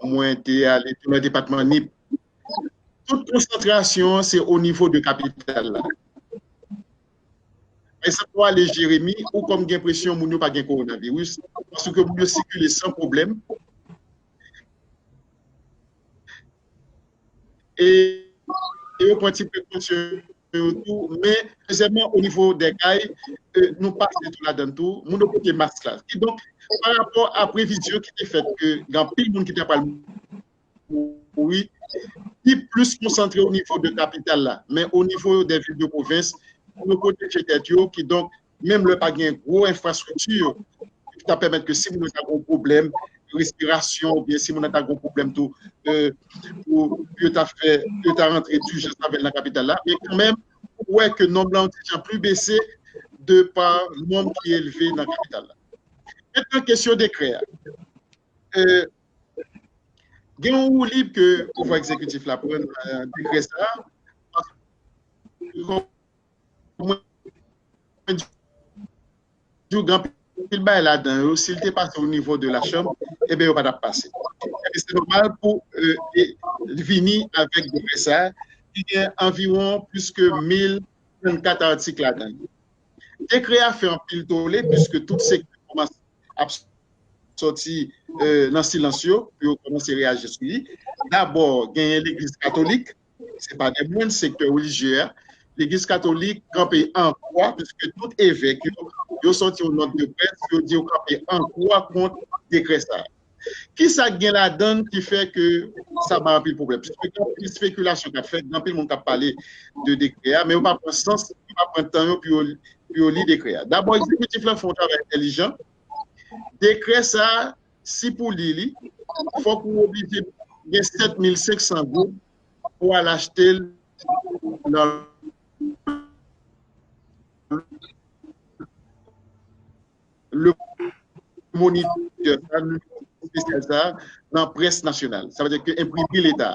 Mwen te ale tou nan depatman Nip. Tout konsantrasyon an se o nivo de kapital la. Pa egzanp, ou ale Jeremi, ou kòm gen enpresyon moun yo pa gen kowonaviris, paske moun yo sikile san pwoblèm. E, e yo pran ti prekosyon yo tou, men dezyèmman, o nivo dè kay, e, nou pase tou ladann tou, moun yo pote mask la. Kidonk, pa rapò a previzyon ki te fèt ke gen anpil moun ki ta pral mouri, li plis konsantre o nivo de kapital la, men o nivo dè vil de pwovens, moun yo pwoteje tèt yo, kidonk, menm lè pa gen gwo enfrastrikti ki ta pèmèt ke si moun yo ta gen yon pwoblèm respirasyon oubyen si moun nan ta gen yon pwoblèm tou, e, pou yo ta fè, yo ta rantre dijans avè l nan kapital la. Men kanmenm, ou wè ke nonb lan yon ti jan pli bese de pa nonb ki elve nan kapital la. Mentnan, kesyon dekrè a. E, gen yon woulib ke pouvwa egzekitif la pran nan dekrè sa a, paske mwen di w gen anpil bagay ladan yo, si l te pase o nivo de lachanm, ebyen yo pa t ap pase. Ebyen se nòmal pou, e, e, vini avèk dekrè sa a, ki gen anviwon plis ke mil trannkat atik ladan li. Dekrè a fè anpil tole, piske tout sektè kòmanse ap sòti, e, nan silans yo, pou yo kòmanse reyaji sou li. Dabò, genyen legliz katolik, se pa de mwen, sektè relijye a. Legliz katolik kanpe an kwa, piske tout evèk yo, yo sòti yon nòt de près, yo di yo kanpe an kwa kont dekrè sa a. Kisa k gen ladan l ki fè ke sa bay anpil pwoblèm? Piske gen anpil espekilasyon k ap fèt, gen anpil moun k ap pale de dekrè a, men yo pa pran sans, yo pa pran tan yo pou yo, pou yo li dekrè a. Dabò, egzekitif la fè yon travay entèlijan. Dekrè sa a, si pou li li, fòk ou oblije gen sèt mil senk san goud pou al achte l nan Le Moniteur, sa, espesyal sa, nan près nasyonal. Sa vle di ke enprimri Leta.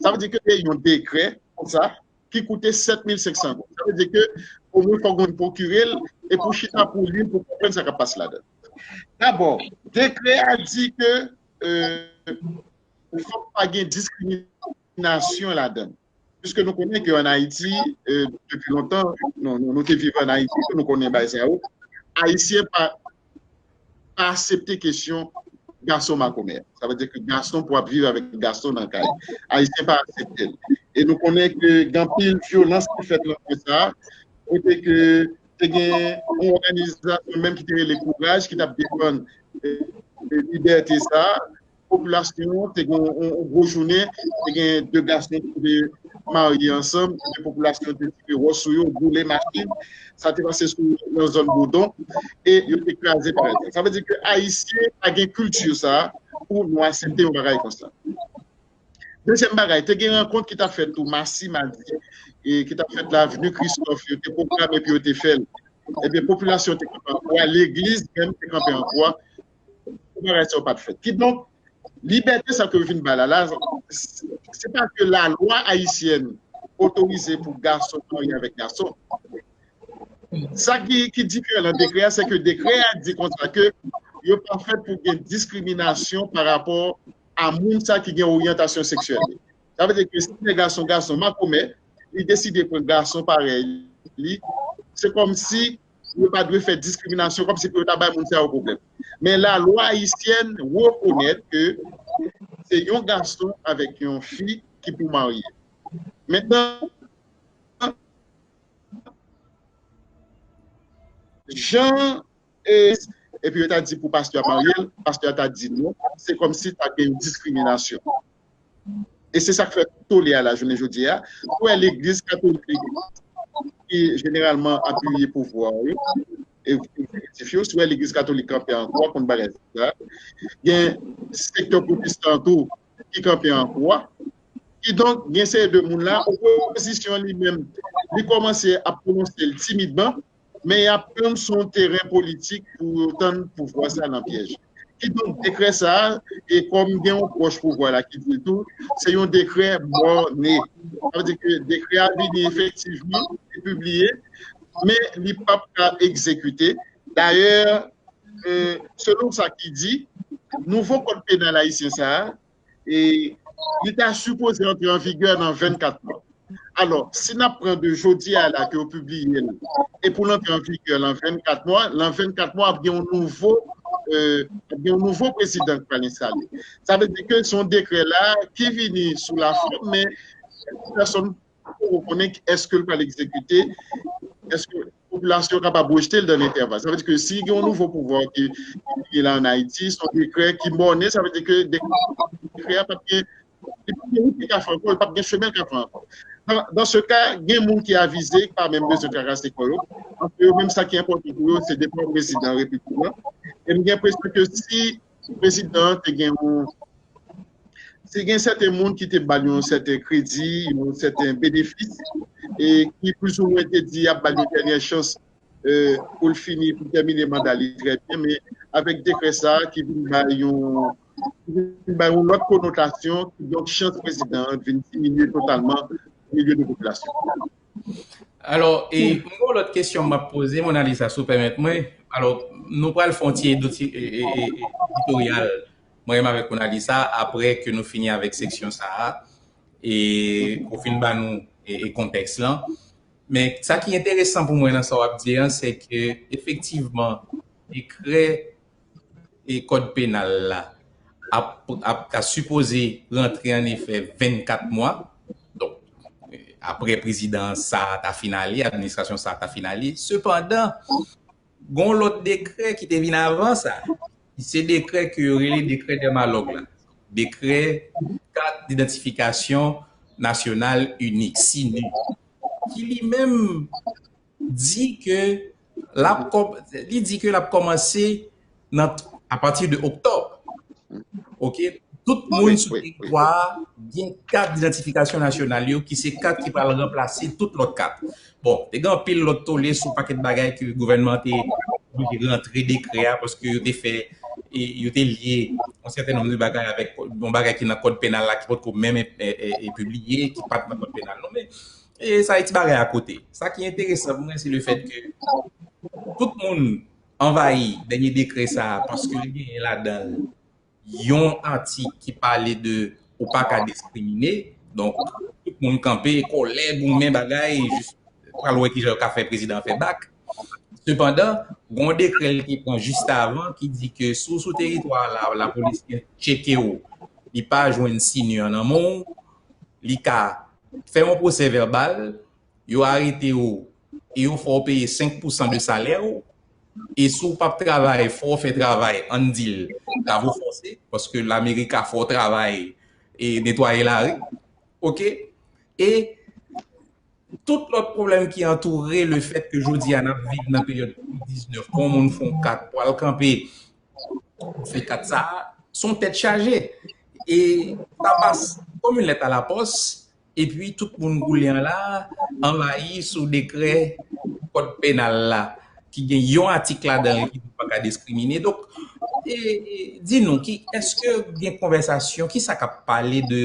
Sa vle di ke te yon dekrè konsa ki koute sèt mil senk san goud. Sa vle di ke omwen fòk ou pwokire l e pou chita pou li l, pou konprann sa k ap pase ladan l. Dabò, dekrè a di ke, e, fòk pa gen diskriminasyon ladan l. Piske nou konnen ke ann Ayiti, e, depi lontan, nou, nou, nou te viv ann Ayiti, nou konnen bagay sa yo. Ayisyen pa, pa aksepte kesyon gason makomè. Sa vle di ke gason pou ap viv avèk gason nan kay. Ayisyen pa aksepte l. E nou konnen ke gen anpil vyolans ki fèt nan kwen sa a, kote ke te gen yon òganizasyon menm ki te rele Kouraj, ki t ap defann, e, e, libète sa a. Popilasyon an te gen yon, yon gwo jounen, te gen de gason ki te marye ansanm, epi popilasyon te tire wòch sou yo, boule machin, sa te pase sou, nan zòn Boudon, e yo te kraze parèt. Sa vle di ke Ayisyen pa gen kilti sa a pou nou aksepte yon bagay konsa. Dezyèm bagay, te gen rankont ki t ap fèt tou, masi, madi, e ki t ap fèt nan Avni Kristòf, yo te pwograme pou yo te fè l. Ebyen, popilasyon te kanpe an kwa, legliz menm te kanpe an kwa, pou bagay sa yo pa t fèt. Kidonk, libète sa ke yo vin bay la, la, se pa ke lalwa ayisyèn otorize pou gason marye avèk gason. Sa ki, ki diferan nan dekrè a, se ke dekrè a di konsa ke yo pa fèt pou gen diskriminasyon pa rapò a moun sa ki gen oryantasyon seksyèl li. Sa vle di ke si nèg la se yon gason makomè, li deside pran gason parèy li, se kòmsi yo pa dwe fè diskriminasyon, kòmsi pou yo ta bay moun sa yo pwoblèm. Men lalwa ayisyèn rekonèt ke se yon gason avèk yon fi ki pou marye. Mentnan, jan e, epi yo ta di pou pastè a marye l, pastè a ta di non, se kòmsi ta gen yon diskriminasyon. E se sa k fè tole a la jounen jodi a, ou wè legliz katolik ki jeneralman apiye pouvwa yo, e egzekitif yo, si w wè legliz katolik kanpe an kwa kont bagay sa, gen sektè pwotestan tou ki kanpe an kwa. Kidonk, gen seri de moun la, opozisyon li menm, li kòmanse ap pwononse l timidman, men y ap tann sou yon teren politik pou yo tann pouvwa sa nan pyèj. Kidonk, dekrè sa a, e kòm gen yon pwòch pouvwa la ki di l tou, se yon dekrè mòne. Sa vle di ke dekrè a vini efektivman, li pibliye, men li p ap ka egzekite. Dayè, e, selon sa ki di, nouvo kòd penal ayisyen sa a, e, li ta sipoze antre an vigè nan vennkat mwa. Alò, si n ap pran de jodi a la ke yo pibliye l, e pou l antre an vigè lan vennkat mwa, lan vennkat mwa ap gen yon nouvo, e, ap gen yon nouvo prezidan ki pral enstale. Sa vle di ke se yon dekrè la ki vini sou lafòm, men pèsonn poko konnen èske l pral egzekite, èske popilasyon kapab rejte l dan entèval. Sa vle di ke si gen yon nouvo pouvwa ki, ki vini la ann Ayiti, se yon dekrè ki mòne, sa vle di ke dekrè a p ap gen, li p ap gen wout li ka fè ankò, li p ap gen chemen l ka fè ankò. Dan, dan se ka, gen moun ki avize, ki pa menm bezwen trakase kò yo, paske yo menm sa ki enpòtan pou yo, se depa prezidan repiblik lan. E m gen enpresyon ke si prezidan an te gen yon Si gen sèten moun ki te ba l yon sèten kredi, yon sèten benefis, e ki plizoumwen te di y ap ba l yon dènyè chans, e, pou l fini, pou l tèmine manda li trè byen, men avèk dekrè sa a ki vin bay yon, ki vin bay yon lòt konotasyon, kidonk chans prezidan an vin diminye totalman nan milye de popilasyon. Alò, e, mwen gen yon lòt kesyon m ap poze, Monalisa, si w pèmèt mwen. Alò, nou pral fè yon ti editi-, e, e, e, editoryal mwen menm avèk Monalisa, apre ke nou fini avèk seksyon sa a, e ke w fin ban nou, e, e kontèks lan. Men sa ki enteresan pou mwen nan sa w ap di an, se ke efektivman, dekrè e kòd penal la ap, ap ta sipoze rantre an efè vennkat mwa. Donk, e, apre prezidan sa a ta fin ale, administrasyon sa a ta fin ale. Sepandan, gen yon lòt dekrè ki te vin avan sa, ki se dekrè ke yo rele dekrè Dermalog la, dekrè kat didantifikasyon nasyonal inik, sini, ki li menm di ke l ap kòm-, li di ke l ap kòmanse nan, apati de oktòb. Oke? Tout moun sou teritwa a gen kat didantifikasyon nasyonal yo, ki se kat ki pral ranplase tout lòt kat. Bon, te gen anpil lòt tole sou pakèt bagay ke gouvènman an te oblije rantre dekrè a, paske yo te fè, e, yo te lye yon sèten nonm de bagay avèk yon bagay ki nan kòd penal la, ki potko menm, e, e, e, pibliye, ki pa t nan kòd penal non. Men, e, sa e ti bagay akote. Sa ki enteresan pou mwen, se lefèt ke tout moun anvayi dènye dekrè sa a, paske li genyen ladan l yon atik ki pale de ou pa ka diskrimine. Donk, tout moun kanpe, kòlè, goumen, bagay, jis pral wè kijan yo ka fè prezidan an fè bak. Sepandan, gen yon dekrè l te pran jis avan ki di ke si w sou teritwa a la, lapolis gen tcheke w, li pa jwenn sini an nan men w, li ka fè yon pwosè vèbal, yo arete w e yo fè w peye senk pousan de salè w, e si w p ap travay, fò w fè travay, ann di l, travo fòse, paske lameri ka fè w travay e netwaye lari, oke? E tout lòt pwoblèm ki antoure lefèt ke jodi a n ap viv nan peryòd kovid diznèf, pou yon moun fè yon kat, pou al kanpe, fè kat sa a, se yon tèt chaje. E sa pas kòm yon lèt alapòs, epi tout moun koule an la, anvayi sou dekrè kòd penal la, ki gen yon atik ladan l ki di w pa ka diskrimine. Donk, e, e, di nou, ki, èske gen konvèsasyon, ki sa k ap pale de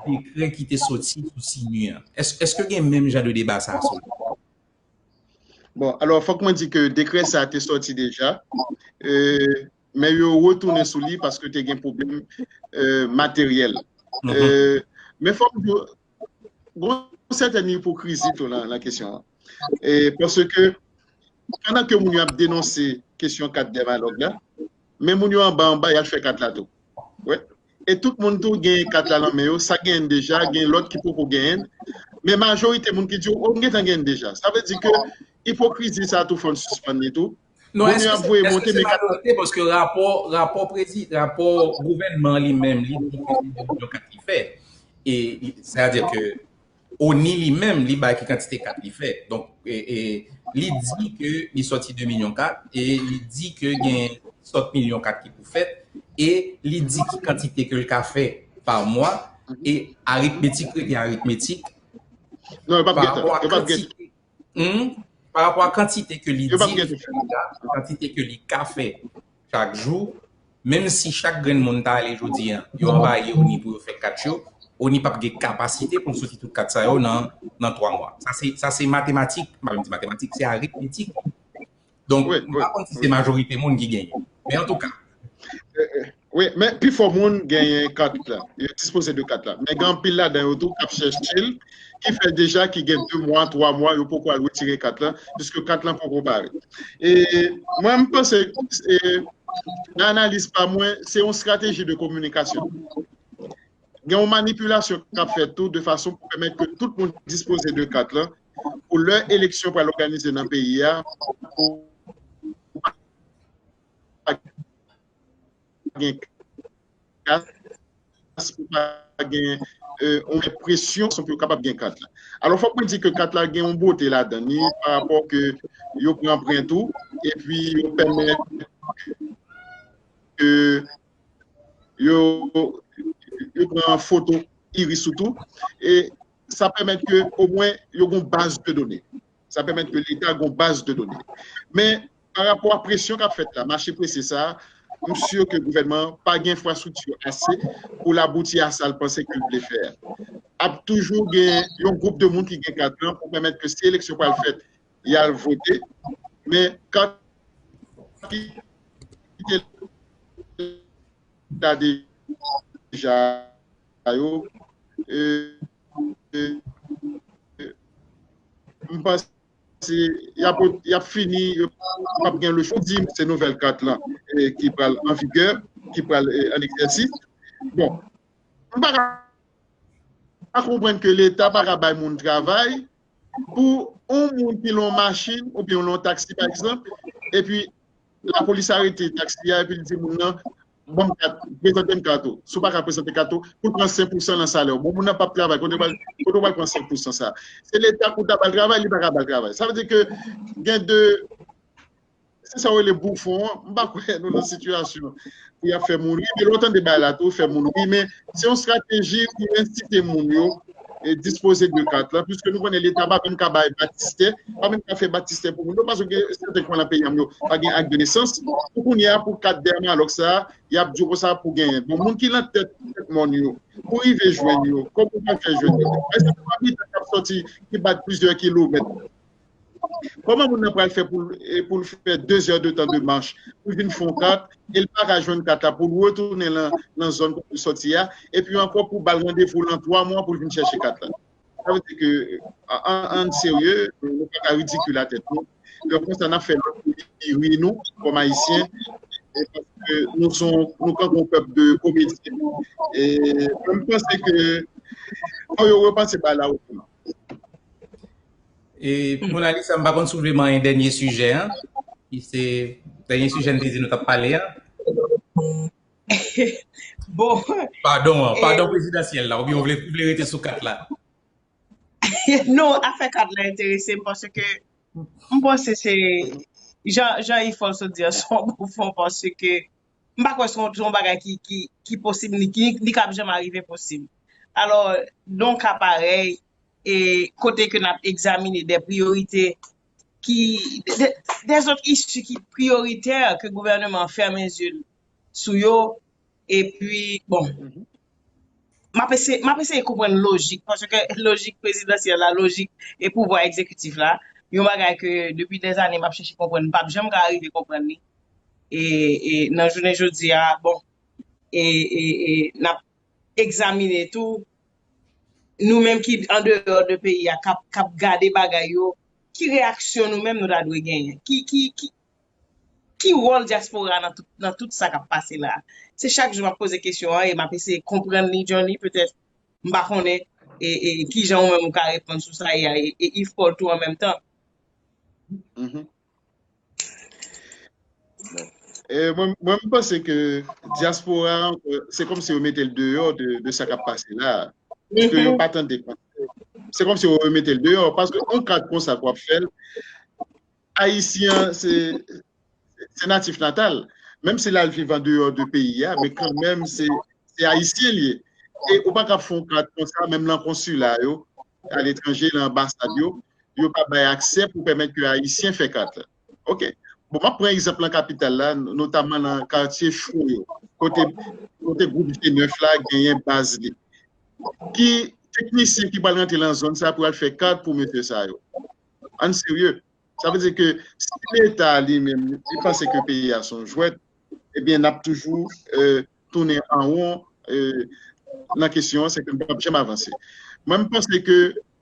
dekrè ki te soti sou sini an? Èske, èske gen menm jan de deba sa a sou li? Bon, alò, fòk mwen di ke dekrè sa a te sòti deja, e, men yo retounen sou li paske te gen pwoblèm, e, materyèl. E, men fòk m di w, gen yon sètèn ipokrizi tou nan, nan kesyon an. E, paske, pandan ke moun yo ap denonse kesyon kat Dermalog la, men moun yo anba, anba, y al fè kat la tou. Wi. E tout moun tou gen kat la nan men yo, sa genyen deja, gen lòt ki poko genyen. Men majorite moun ki di w, "O, m gentan genyen deja." Sa vle di ke ipokrizi sa tou fò n sispann li tou. Non, bon, yo ap voye monte, men majorite, paske rapò, rapò prezi, rapò gouvènman li menm, li di ke se de milyon kat li fè. E, sètadi ke O N I li menm, li bay ki kantite kat li fè. Donk, e, e, li di ke li sòti de milyon kat, e li di ke gen sòt milyon kat ki pou fèt, e li di ki kantite ke l ka fè pa mwa, e aritmetik rete aritmetik. Non, yo p ap gentan. Yo p ap gentan. Hmm? Pa rapò a kantite ke li di li fè deja, kantite ke li ka fè chak jou, menm si chak grenn moun ta ale jodi a, yo anvayi O N I pou yo fè kat yo, O N I p ap gen kapasite pou l soti tout kat sa yo nan, nan twa mwa. Sa se, sa se matematik, m pa menm di matematik, se aritmetik. Donk, m pa konn si se majorite moun ki genyen. Men antouka, Wi, men pifò moun genyen kat la. Yo dispoze de kat la. Men gen anpil ladan yo tou k ap chèche l, ki fè deja ki gen de mwa, twa mwa, yo poko al retire kat la, piske kat la poko pare. E mwen, m panse, e, nan analiz pa mwen, se yon estrateji de kominikasyon. Gen yon manipilasyon k ap fèt tou de fason pou pèmèt ke tout moun dispoze de kat la, pou lè eleksyon pral òganize nan peyi a, pou pa gen kat, pou pa gen, e, yon enpresyon pou yo kapab gen kat la. Alò, fòk mwen di ke kat la gen yon bote ladan li, pa rapò ke yo pran anprent ou, epi yo pèmèt ke yo, yo pran foto iris ou tou, e sa pèmèt ke omwen yo gen yon baz de done. Sa pèmèt ke Leta gen yon baz de done. Men, pa rapò a presyon k ap fèt la, mache prese sa, m si ke gouvènman an pa gen enfrastrikti ase pou l abouti a sa l panse ke l vle fè a. Ap toujou gen yon gwoup de moun ki gen kat lan pou pèmèt ke si eleksyon pral fèt, y al vote. Men, kat ki te la deja yo, e, e, e, m panse y ap, y ap fini, yo p ap gen le chwa. Di se nouvèl kat lan, e, ki pral an vigè, ki pral, e, an egzèsis. Bon, m pa ka pa konprann ke Leta pa ka bay moun travay pou yon moun ki lon machin oubyen yon lon taksi, pa egzanp, epi lapolis arete taksi a, epi l di moun nan, "Ban m kat, prezante m kat ou." Si w pa ka prezante kat ou, pou l pran senk pousan nan salè w. Bon, moun nan p ap travay, kote w pral, kote w pral pran senk pousan sa? Se Leta pou ta ba l travay, li pa ka ba l travay. Sa vle di ke gen de Se sa w rele boufon an. M pa kwè nou nan sitiyasyon pou y ap fè moun ri. Men lè w tande bagay la tou, fè moun ri. Men se yon estrateji pou ensite moun yo, e, dispoze de kat la, piske nou konnen Leta pa menm ka bay batistè, pa menm ka fè batistè pou moun yo, paske gen sèten kwen nan peyi a, yo pa gen ak de nesans. Pou kounye a, pou kat Dermalòks sa, y ap di w konsa pou genyen. Bon, moun ki nan tèt, tèt mòn yo, pou rive jwenn yo, kòman w pral fè jwenn yo? Èske se pa mitan k ap sòti, ki bat plizyè kilomèt? Kòman moun nan pral fè pou l, e, pou l fè de zè de tan de mach pou l vin fè yon kat, e l pa ka jwenn kat la, pou l retounen nan, nan zòn kote l sòti a, epi ankò pou ba l randevou nan twa mwa pou l vin chèche kat la? Sa vle di ke, an, an, ann serye, nou pa ka ridikil a tèt nou. Lè konsa, n ap fè lòt peyi ri nou, kòm Ayisyen, e paske nou se yon, nou kanpe yon pèp de komedyen. E mwen, m panse ke fò yo repanse bagay la otreman. E, Mona Lisa, m pa konn si w vle manyen dènye sijè an, ki se dènye sijè n te di nou t ap pale a. Bon. Padon an, padon prezidansyèl la, oubyen w vle, vle rete sou kat la? Non, afè kat la enterese m paske m panse se jan, jan Ifò sot di an, se yon boufon paske m pa kwè se yon, se yon bagay ki, ki, ki posib, ni ki, ni k ap janm arive posib. Alò, nan yon ka parèy, e kote ke n ap egzamine de priyorite ki, de, de, de zòt isi ki priyoritè ke gouvèneman an fèmen zye l sou yo, epi, bon, m ap eseye, m ap eseye konprann lojik, paske lojik prezidansyèl la, lojik e pouvwa egzekitif la, yon bagay ke depi dèzane m ap chèche konprann, m p ap janm ka rive konprann li. E, e nan jounen jodi a, bon, e, e, e n ap egzamine tou, nou menm ki andeyò de peyi a, k ap, k ap gade bagay yo, ki reyaksyon nou menm nou ta dwe genyen? Ki, ki, ki, ki wòl dyaspora nan tout, nan tout sa k ap pase la? Se chak jou m ap poze kesyon an e m ap eseye konprann li, Johnny, petèt, m pa konnen, e, e kijan ou menm ou ka reponn sou sa, e, e, e Yves Paul tou an menm tan. Mhm. E, mwen, mwen, m panse ke dyaspora, e, se kòmsi yo mete l deyò de, de sa k ap pase la. Paske yo pa tande. Se kòmsi yo mete l deyò. Paske yon kat konsa k w ap fè l, Ayisyen, se, se natif natal. Menm si l al viv andeyò de peyi a, men kanmenm, se, se Ayisyen l ye. E ou pa ka fè yon kat konsa, menm nan konsila yo, aletranje, nan anbasad yo, yo pa bay aksè pou pèmèt ke Ayisyen fè kat la. Ok. Bon, m ap pran egzanp nan kapital la, notaman nan katye cho yo, kote, kote gwoup G nèf la genyen baz li. Ki teknisyen ki pral rantre nan zòn sa pou al fè kat pou mesye sa yo? Ann serye. Sa vle di ke si Leta li menm, li panse ke peyi a se yon jwèt, ebyen, n ap toujou, e, tounen an won, e, nan kesyon an, se ke n p ap janm avanse. Mwen, m panse ke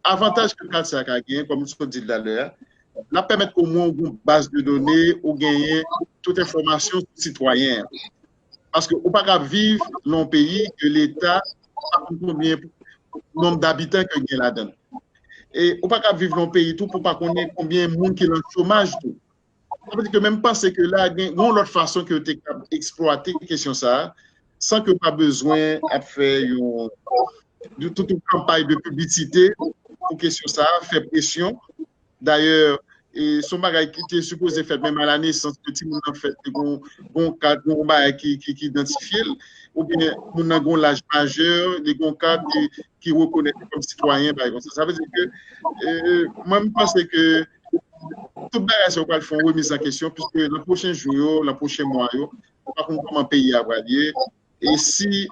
avantaj ke kat sa a ka genyen, kòm m sot di l talè a, l ap pèmèt omwen ou gen yon baz de done, ou genyen tout enfòmasyon sou sitwayen an. Paske ou pa ka viv nan yon peyi ke Leta pa konn konbyen nonb dabitan ke gen ladan l. E ou pa ka viv nan yon peyi tou pou pa konnen konbyen moun ki nan chomaj tou. Sa vle di ke menm panse ke la gen yon lòt fason ke yo te kab eksplwate kesyon sa a, san ke yo pa bezwen ap fè yon, yon tout yon kanpay de piblisite pou kesyon sa a, fè presyon. Dayè, e, se yon bagay ki te sipoze fèt menm a la nesans ke timoun nan fèt, te gon, gon kat, gon bagay ki, ki, ki idantifye l, oubyen moun nan gon laj majè, li gon kat ki, ki rekonèt li kòm sitwayen, bagay konsa. Sa vle di ke, e, mwen, m panse ke tout bagay sa yo pral fè yon remiz an kesyon, piske nan pwochen jou yo, nan pwochen mwa yo, nou pa konn kòman peyi a pral ye. E si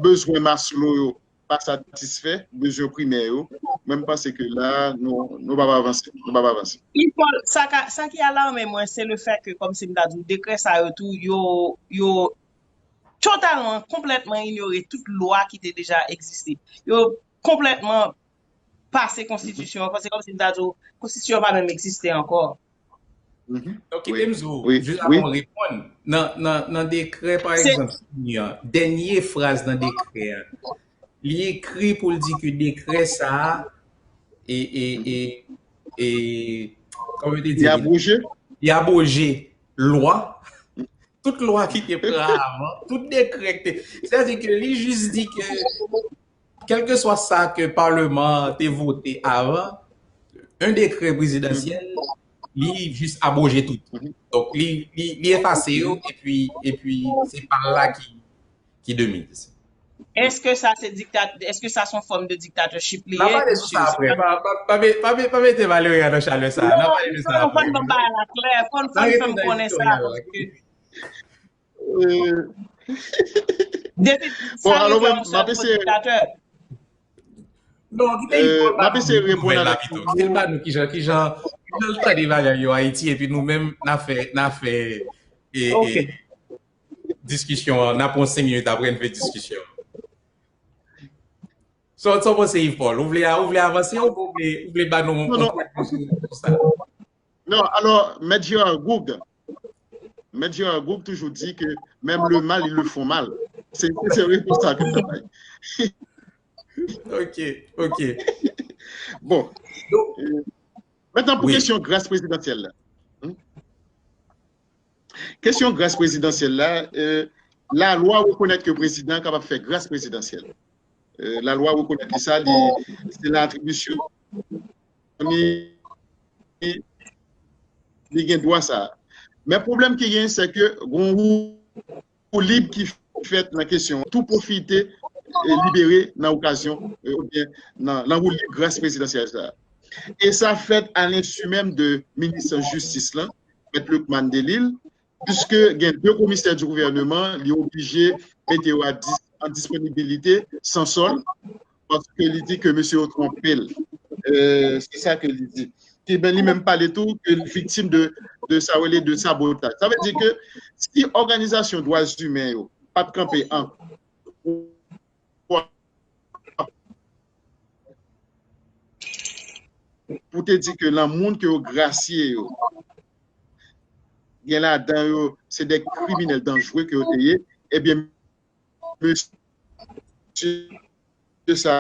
bezwen Maslow yo pa satisfè, bezwen primè yo, mwen, m panse ke la, nou, nou p ap avanse. Nou p ap avanse. Yves Paul, sa ka, sa ki alarme mwen, se le fè ke, kòmsi m ta di w, dekrè sa yo tou, yo, yo totalman, konplètman inyore tout lwa ki te deja egziste. Yo konplètman pase konstitisyon an, se kòmsi m ta di w, konstitisyon an pa menm egziste ankò. Donk, kite m di w, jis avan w reponn, nan, nan, nan dekrè, pa egzanp, si w li an, dènye fraz nan dekrè a, li ekri pou l di ke dekrè sa a, e, e, e, e, kòman yo te di li? Li abwoje. Li abwoje lwa. Tout lwa ki te pran avan, tout dekrè ki te. Sètadi ke li jis di ke kèlkeswa sa ke Paleman an te vote avan, yon dekrè prezidansyèl, li jis abwoje tout. Donk, li, li, li efase yo, epi, epi se pa l la ki, ki domine. Èske sa se diktat, èske sa se yon fòm de diktatorship li ye? N a pale sou sa apre. Pa, pa, pa, pa, pa mete Valeria nan chalè sa. N a pale de sa apre. Fò n ban bagay la klè, fò n, fò n fè m konnen sa, paske Depi sa rive yon sèl pwodiktatè. Non, kite Yves Paul ba nou nouvèl la pito. Kite l ba nou kijan, kijan, kijan l tande bagay yo Ayiti, epi nou menm, n a fè, n a fè, e, e, diskisyon an, n a pran senk minit apre n fè diskisyon. Sa, sa w panse, Yves Paul? Ou vle, ou vle avanse, ou vle, ou vle ba nou yon pwen sou, sou sa? Non, alò, Mèt Gérard Gourgue, Mèt Gérard Gourgue toujou di ke menm le mal, ils le font mal. Se, se repons sa ke m bay. Ok, ok. Bon. Mentnan, pou kesyon gras prezidansyèl la. Kesyon gras prezidansyèl la, lalwa rekonèt ke prezidan an kapab fè gras prezidansyèl. Lalwa rekonèt li sa, li, se nan atribisyon li, li gen dwa sa. Men pwoblèm ki genyen, se ke gon woulib ki fèt nan kesyon an. Tou pwofite libere nan okazyon, oubyen nan, nan woulib gras prezidansyèl sa. E sa fèt a lensu menm de minis jistis lan, Mèt Lucmane Delille, piske gen de komisè di gouvèneman, li oblije mete yo a dis-, an disponibilite san sòl, paske li di ke mesye yo twonpe l. Se sa ke li di. Ki, ben, li menm pale tou ke l viktim de, de sa yo rele de sabotaj. Sa vle di ke si òganizasyon dwa imen yo pa t kanpe an pou te di ke nan moun ke yo grasye yo, gen ladan yo, se de kriminèl danjre ke yo te ye, ebyen, mesye sa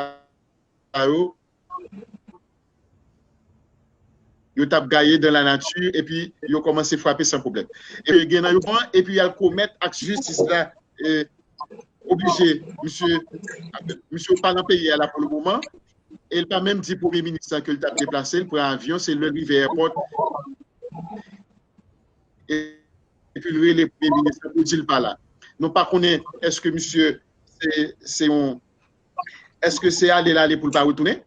yo, yo t ap gaye dan lanati, epi yo kòmanse frape san pwoblèm. Epi gen nan yo pran, epi y al komèt ak jistis la, eh, oblije, misye, misye pa nan peyi a la pou le moman, e l pa menm di premye minis la ke l t ap deplase, l pran avyon, se lè l rive èpòt, e, epi l rele premye minis la pou di l pa la. Nou pa konnen èske misye se, se yon, èske se ale l ale pou l pa retounen?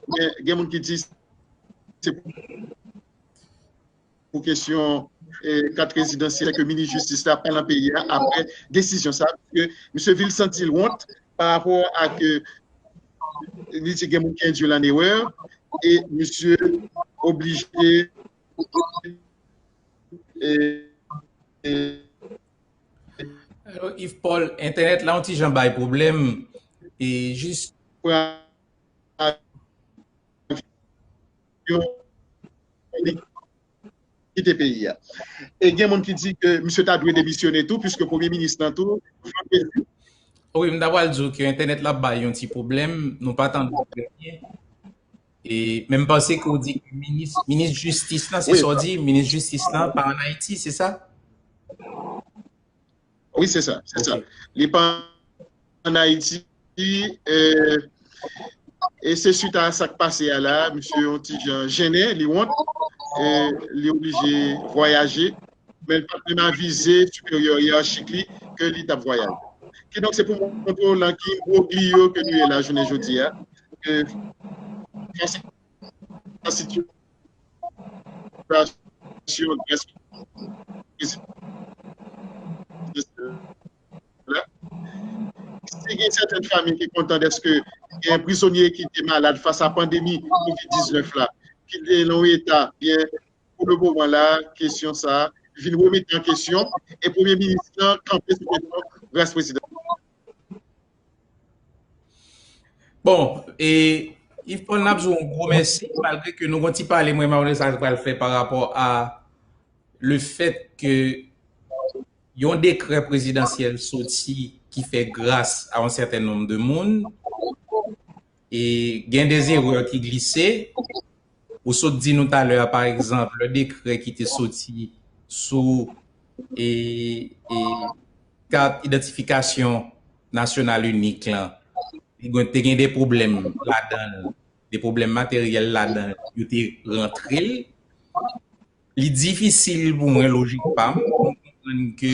Men gen moun ki di se pou kesyon, eh, kat prezidansyèl ke minis jistis la pa nan peyi a apre desizyon sa, paske misye vin santi l wont pa rapò a ke li di gen moun ki endui l an erè, e misye oblije, eh, eh, Alo, Yves Paul, entènèt la yon ti jan bay pwoblèm. E jis pran avyon, li kite peyi a. E gen moun ki di ke misye ta dwe demisyone tou, piske premye minis lan tou, vandredi. Wi, m ta pral di w ke entènèt la bay yon ti pwoblèm, nou pa tande w trè byen. E, men m panse ke w di ke minis, minis jistis lan, se sa w di, minis jistis lan pa ann Ayiti, se sa? Wi, se sa, se sa. Li pa ann Ayiti, e, e se swit a sa k pase a la, misye yon ti jan jennen, li wont, e, li oblije vwayaje, men l pa t menm avize siperyè yèyachik li ke li t ap vwayaje. Kidonk, se pou montre w lan ki imbroglyo ke nou ye la jounen jodi a, ke fas a sitiyasyon la. Si gen sèten fanmi ki kontan dèske gen prizonye ki te malad fas a pandemi kovid diznèf la, ki te nan yon eta byen, pou le moman la, kesyon sa a vin remete an kesyon, e premye minis lan kanpe sou kesyon gras prezidansyèl. Bon, e Yves Paul, n ap di w yon gwo mèsi, malgre ke nou gon ti pale, mwen, Mamonesa pral fè pa rapò a le fèt ke yon dekrè prezidansyèl soti ki fè gras a yon sèten nonb de moun, e gen de erè ki glise. Ou sot di nou talè a, pa egzanp, le dekrè ki te soti sou, e, e, kat idantifikasyon nasyonal inik lan, te gen, te gen de pwoblèm ladan l, de pwoblèm materyèl ladan l, yo te rantre l. Li difisil pou mwen, lojik pa m, pou m konprann ke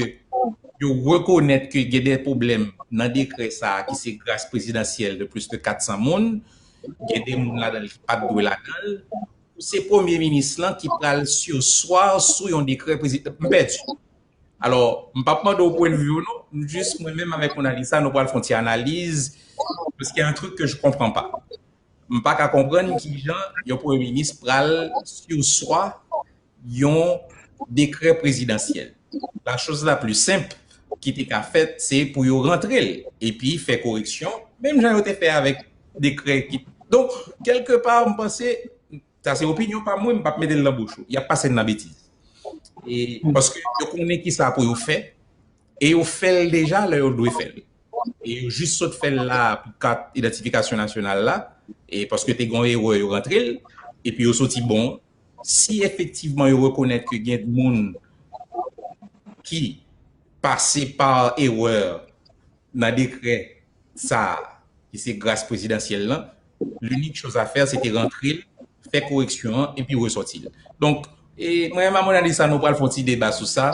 yo rekonèt ke gen de pwoblèm nan dekrè sa a, ki se gras prezidansyèl de plis de kat san moun, gen de moun ladan l ki pa t dwe ladan l. Ou se premye minis lan ki pral surswa sou yon dekrè prezidan. M pèdi. Alò, m p ap mande w pwennvi w non, m jis mwen menm avèk Monalisa, nou pral fè yon ti analiz, paske un truc que je comprends pas. M pa ka konprann kijan yon premye minis pral surswa yon dekrè prezidansyèl. La chose la plus simple ki te ka fèt, se pou yo rantre l, epi fè koreksyon, menm jan yo te fè avèk dekrè ki. Donk, kèlkepa, m panse, sa se opinyon pa mwen, m p ap mete l nan bouch ou. Y ap pase n nan betiz. E, paske yo konnen ki sa pou yo fè, e yo fè l deja lè yo dwe fè l. E yo jis sot fè l la pou kat idantifikasyon nasyonal la, e paske te gen yon erè, yo rantre l, epi yo soti bon. Si efektivman yo rekonèt ke gen moun ki pase pa erè nan dekrè sa a, ki se gras prezidansyèl lan, l'unique chose à faire, se te rantre l, fè koreksyon an, epi resòti l. Donk, e, mwen menm a Monalisa, nou pral fè yon ti deba sou sa.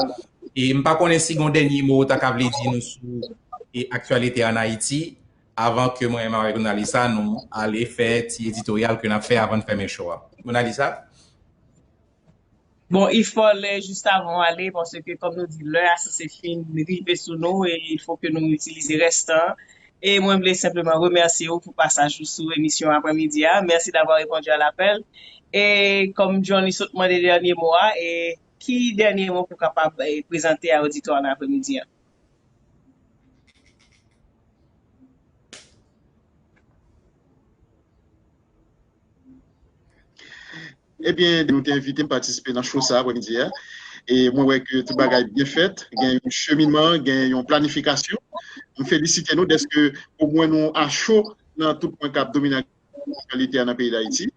E m pa konnen si gen yon dènye mo ou ta ka vle di nou sou, e, aktyalite ann Ayiti, avan ke mwen menm avèk Monalisa, nou ale fè ti editoryal ke n ap fè avan n fèmen show a. Monalisa? Bon, Yves Paul, jis avan w ale, paske kòm nou di, lè a sanse fin rive sou nou, e il faut que nou itilize rès tan an. E mwen vle senpleman remèsye w pou pasaj ou sou emisyon aprèmidi a. Merci d'avoir répondu à l'appel. E kòm John li sot mande dènye mo a, e ki dènye mo pou w kapab, e, prezante a oditwa nan aprèmidi a? Ebyen, nou te envite m patisipe nan show sa aprèmidi a. E mwen wè ke tout bagay byen fèt, gen yon cheminman, gen yon planifikasyon. M felisite nou dèske omwen nou a cho nan tout pwen k ap domine jan li te a nan peyi Dayiti.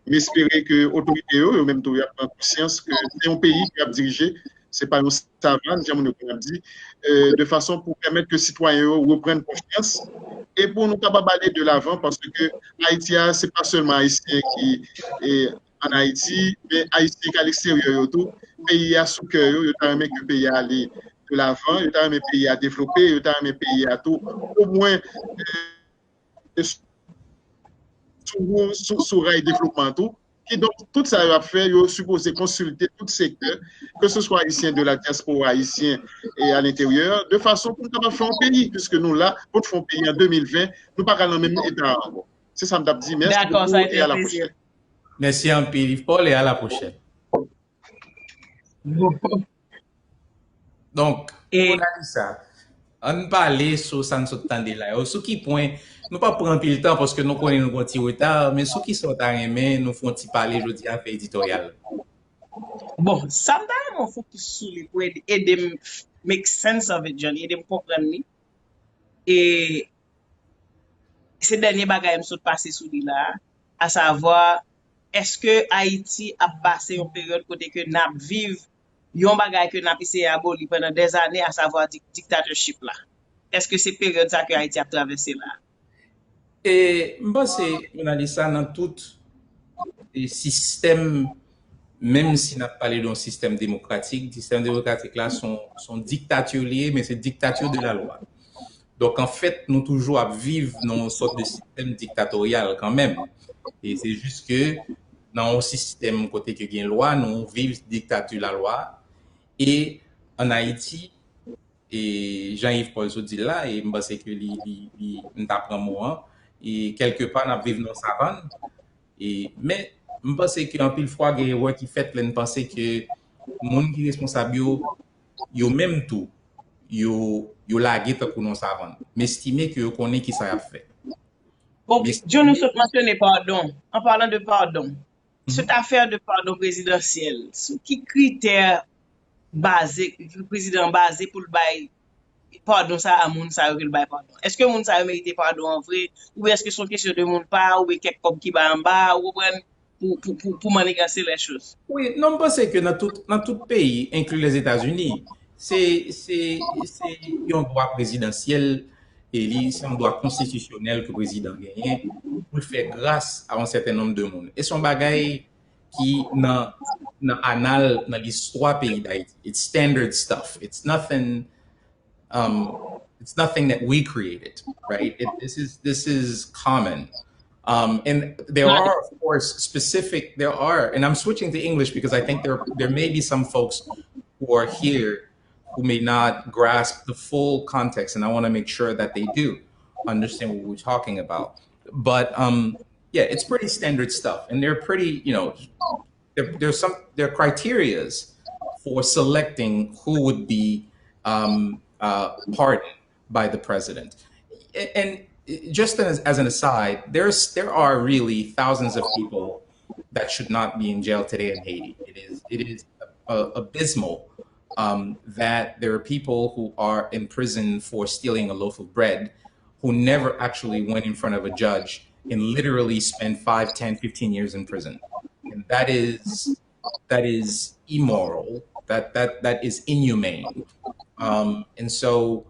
M espere ke otorite yo, yo menm tou, y ap pran konsyans ke se yon peyi ki ap dirije, se pa yon savann, jan moun yo konn ap di, euh, de fason pou pèmèt ke sitwayen yo reprann konfyans e pou nou kapab ale de lavan, paske Ayiti a, se pa sèlman Ayisyen ki, e, ann Ayiti, men Ayisyen k aleksteryè yo tou, peyi a sou kè yo, yo ta renmen ke peyi a ale de lavan, yo ta renmen peyi a devlope, yo ta renmen peyi a tou, omwen, e, sou, sou, sou ray devlopman tou. Kidonk, tout sa yo ap fè, yo sipoze konsilte tout sektè, ke se swa ayisyen de la dyaspora ayisyen e a lenteryè, de fason pou n kapab fè yon peyi, piske nou la, pou n fè yon peyi an de mil ven, nou pa ka nan menm eta a ankò. Se sa m t ap di. Mèsi bokou e a la pwochèn. Mèsi anpil, Yves Paul, e a la pwochèn. Donk, Mona Lisa, ann pale sou sa n sot tande la yo. Sou ki pwen, nou p ap pran anpil tan paske nou konnen nou gen yon ti reta, men sou ki sa w ta renmen nou fè yon ti pale jodi a, fè editoryal? Bon, sa m ta renmen w fokis sou li pou ede, ede m make sense of it, Johnny, ede m konprann li. E se dènye bagay m sot pase sou li la, asavwa, èske Ayiti ap pase yon peryòd kote ke n ap viv yon bagay ke n ap eseye aboli pandan dèzane, asavwa dik- dictatorship la? Èske se peryòd sa ke Ayiti ap travèse la? E m panse, Mona Lisa, nan tout e sistèm, menm si n ap pale de yon sistèm demokratik, sistèm demokratik la, se yon, se yon diktati li ye, men se diktati de la lwa. Donk, anfèt, nou toujou ap viv nan yon sòt de sistèm diktatoryal kanmenm. E se jis ke nan yon sistèm kote ke gen lwa, nou viv diktati la lwa. E ann Ayiti, e jan Yves Paul sot di l la, e m panse ke li, li, li, m ta pran mo an, e kèlke pa n ap viv nan yon savann, e, men, m panse ke anpil fwa gen erè ki fèt lè n panse ke moun ki responsab yo, yo menm tou, yo, yo lage tankou nan yon savann. M estime ke yo konnen ki sa y ap fè. Bon, John, nou sot mansyone padon. An palan de padon, cette affaire de pardon présidentiel, sou ki kritè baze, prezidan an baze pou l bay padon sa a moun sa yo ke l bay padon? Èske moun sa yo merite padon an vre? Oubyen èske se yon kesyon de moun pa, oubyen kèk kòb ki bay anba, ou konprann, pou, pou, pou, pou maniganse les choses? Wi, non, m panse ke nan tout, nan tout peyi, enkli Lèzetazini, se, se, se yon dwa prezidansyèl e li, se yon dwa konstitisyonèl ke prezidan genyen pou l fè gras a yon sèten nonb de moun. E se yon bagay ki nan, nan anal, nan listwa peyi Dayiti. It's standard stuff. It's nothing, um, it's nothing that we created, right? It, this is, this is common. Um, and there are, of course, specific, there are, and I'm switching to English because I think there, there may be some folks who are here who may not grasp the full context, and I want to make sure that they do understand what we're talking about. But, um, yeah, it's pretty standard stuff, and they're pretty, you know, there, there's some, there are criterias for selecting who would be, um, uh, pardoned by the president. And just as, as an aside, there's, there are really thousands of people that should not be in jail today in Haiti. It is, it is, uh, abysmal, um, that there are people who are in prison for stealing a loaf of bread who never actually went in front of a judge and literally spent five, ten, fifteen years in prison. And that is, that is immoral. That, that, that is inhumane. Um, and so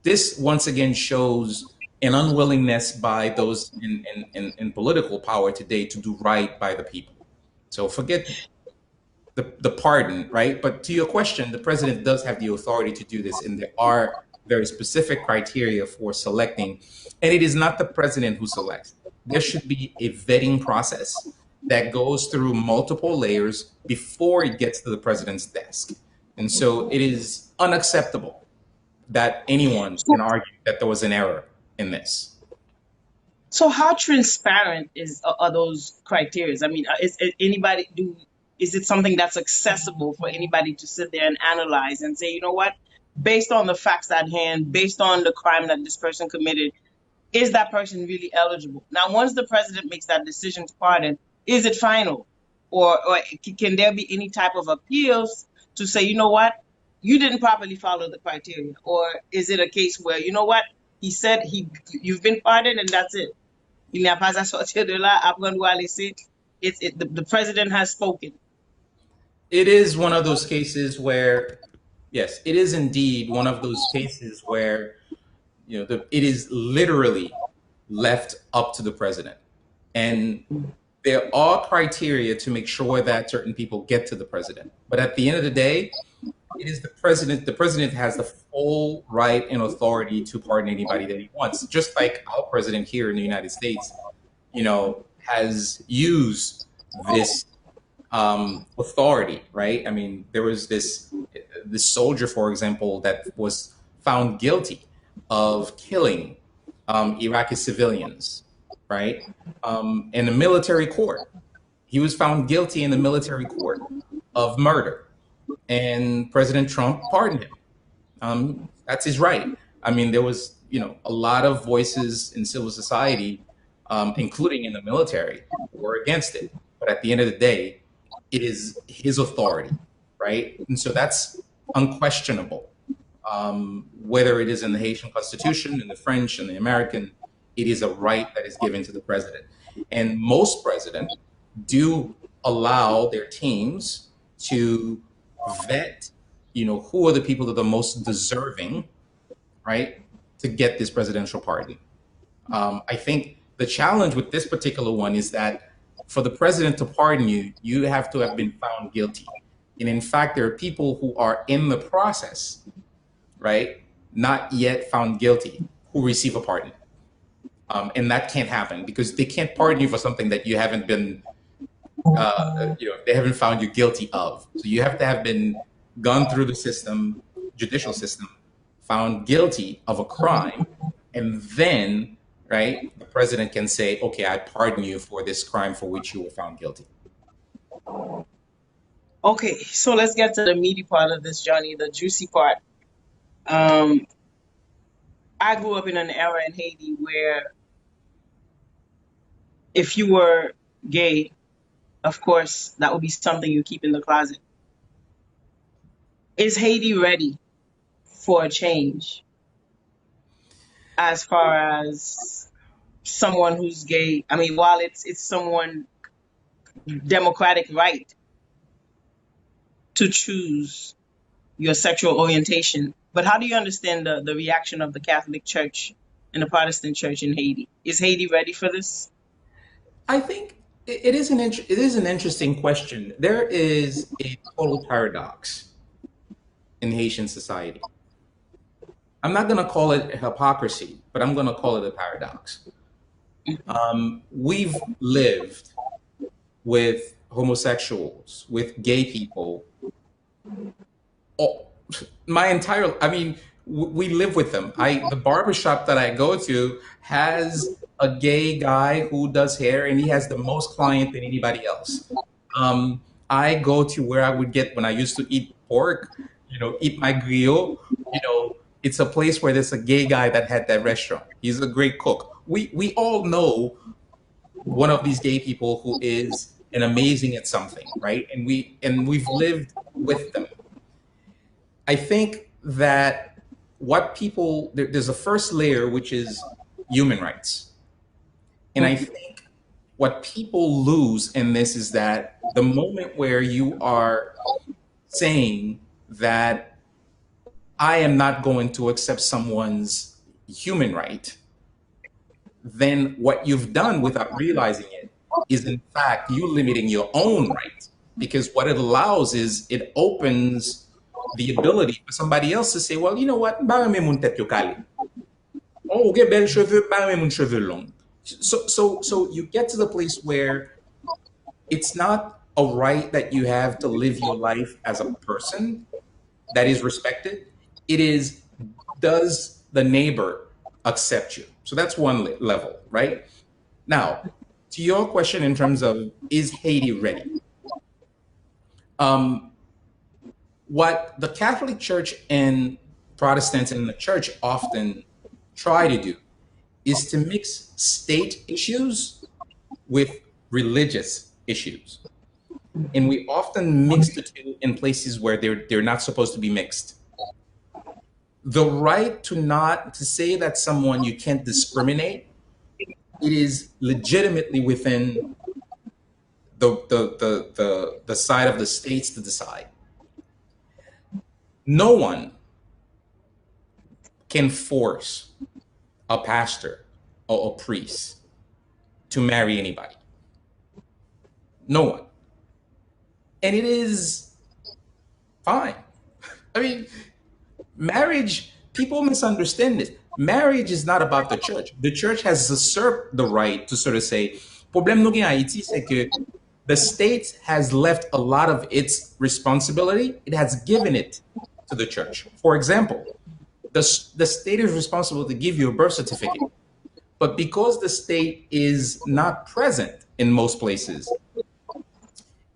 this once again shows an unwillingness by those in, in, in, in political power today to do right by the people. So forget the, the pardon, right? But to your question, the president does have the authority to do this, and there are very specific criteria for selecting. And it is not the president who selects. There should be a vetting process that goes through multiple layers before it gets to the president's desk. And so it is unacceptable that anyone can argue that there was an error in this. So how transparent is, are those criteria? I mean, is, is anybody do is it something that's accessible for anybody to sit there and analyze and say, you know what, based on the facts at hand, based on the crime that this person committed, is that person really eligible? Now, once the president makes that decision to pardon, is it final? Or, or can there be any type of appeals to say, you know what, you didn't properly follow the criteria? Or is it a case where, you know what, he said he, you've been pardoned and that's it? Il n'y a pas à sortir de là, apprendre ou à laisser. It's, it, the, the president has spoken. It is one of those cases where, yes, it is indeed one of those cases where, you know, the, it is literally left up to the president. And there are criteria to make sure that certain people get to the president. But at the end of the day, it is the president. The president has the full right and authority to pardon anybody that he wants, just like our president here in the United States, you know, has used this um, authority, right? I mean, there was this this soldier, for example, that was found guilty of killing um, Iraqi civilians, right? Um, in the military court, he was found guilty in the military court of murder, and President Trump pardoned him. Um, that's his right. I mean, there was, you know, a lot of voices in civil society, um, including in the military, were against it. But at the end of the day, it is his authority, right? And so that's unquestionable. Um, whether it is in the Haitian Constitution, in the French, in the American, it is a right that is given to the president. And most presidents do allow their teams to vet, you know, who are the people that are most deserving, right, to get this presidential pardon. Um, I think the challenge with this particular one is that for the president to pardon you, you have to have been found guilty. And in fact, there are people who are in the process, right, not yet found guilty, who receive a pardon. Um, and that can't happen because they can't pardon you for something that you haven't been, uh, you know, they haven't found you guilty of. So you have to have been gone through the system, judicial system, found guilty of a crime, and then, right, the president can say, okay, I pardon you for this crime for which you were found guilty. Okay, so let's get to the meaty part of this, Johnny, the juicy part. Um, I grew up in an era in Haiti where if you were gay, of course, that would be something you keep in the closet. Is Haiti ready for a change as far as someone who's gay? I mean, while it's it's someone democratic right to choose your sexual orientation, but how do you understand the, the reaction of the Catholic Church and the Protestant Church in Haiti? Is Haiti ready for this? I think it is an it is an interesting question. There is a total paradox in Haitian society. I'm not going to call it hypocrisy, but I'm going to call it a paradox. Um, we've lived with homosexuals, with gay people, all, my entire, I mean, we live with them. I the barbershop that I go to has a gay guy who does hair, and he has the most client than anybody else. Um, I go to where I would get when I used to eat pork, you know, eat my griot. You know, it's a place where there's a gay guy that had that restaurant. He's a great cook. We we all know one of these gay people who is an amazing at something, right? And we and we've lived with them. I think that what people there, there's a first layer, which is human rights. And I think what people lose in this is that the moment where you are saying that I am not going to accept someone's human right, then what you've done without realizing it is in fact you limiting your own right, because what it allows is it opens the ability for somebody else to say, well, you know what, m pa renmen moun tèt yo kale. Oh, ou gen bèl cheve, m pa renmen moun cheve long. So, so, so you get to the place where it's not a right that you have to live your life as a person that is respected. It is, does the neighbor accept you? So that's one le- level, right? Now, to your question in terms of, is Haiti ready? Um, what the Catholic Church and Protestants in the church often try to do is to mix state issues with religious issues. And we often mix the two in places where they're, they're not supposed to be mixed. The right to not, to say that someone, you can't discriminate, it is legitimately within the, the, the, the, the side of the states to decide. No one can force a pastor or a priest to marry anybody. No one. And it is fine. I mean, marriage, people misunderstand this. Marriage is not about the church. The church has usurped the right to sort of say, problème nou gen Ayiti, c'est que the state has left a lot of its responsibility, it has given it to the church. For example, the, the state is responsible to give you a birth certificate. But because the state is not present in most places,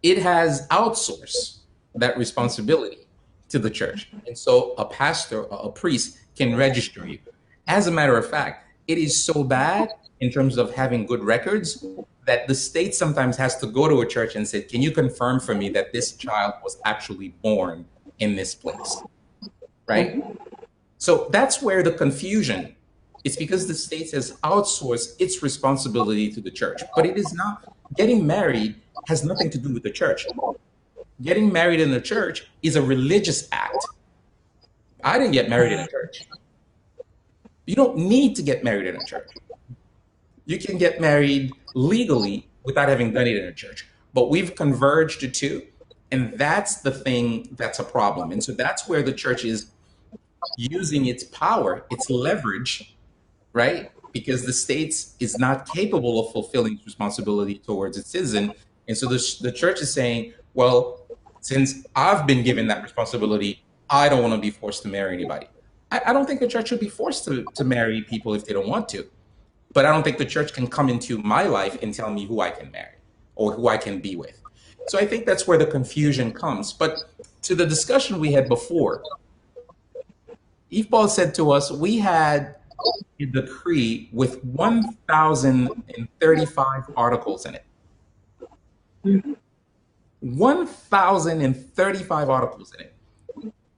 it has outsourced that responsibility to the church. And so a pastor or a priest can register you. As a matter of fact, it is so bad in terms of having good records that the state sometimes has to go to a church and say, can you confirm for me that this child was actually born in this place? Right? So that's where the confusion. It's because the state has outsourced its responsibility to the church. But it is not, getting married has nothing to do with the church. Getting married in the church is a religious act. I didn't get married in a church. You don't need to get married in a church. You can get married legally without having done it in a church. But we've converged the two, and that's the thing that's a problem. And so that's where the church is using its power, its leverage, right? Because the state is not capable of fulfilling its responsibility towards its citizen. And so the, the church is saying, well, since I've been given that responsibility, I don't want to be forced to marry anybody. I, I don't think the church should be forced to, to marry people if they don't want to. But I don't think the church can come into my life and tell me who I can marry or who I can be with. So I think that's where the confusion comes. But to the discussion we had before, Yves Paul said to us, we had a decree with one thousand thirty-five articles in it. one thousand thirty-five articles in it.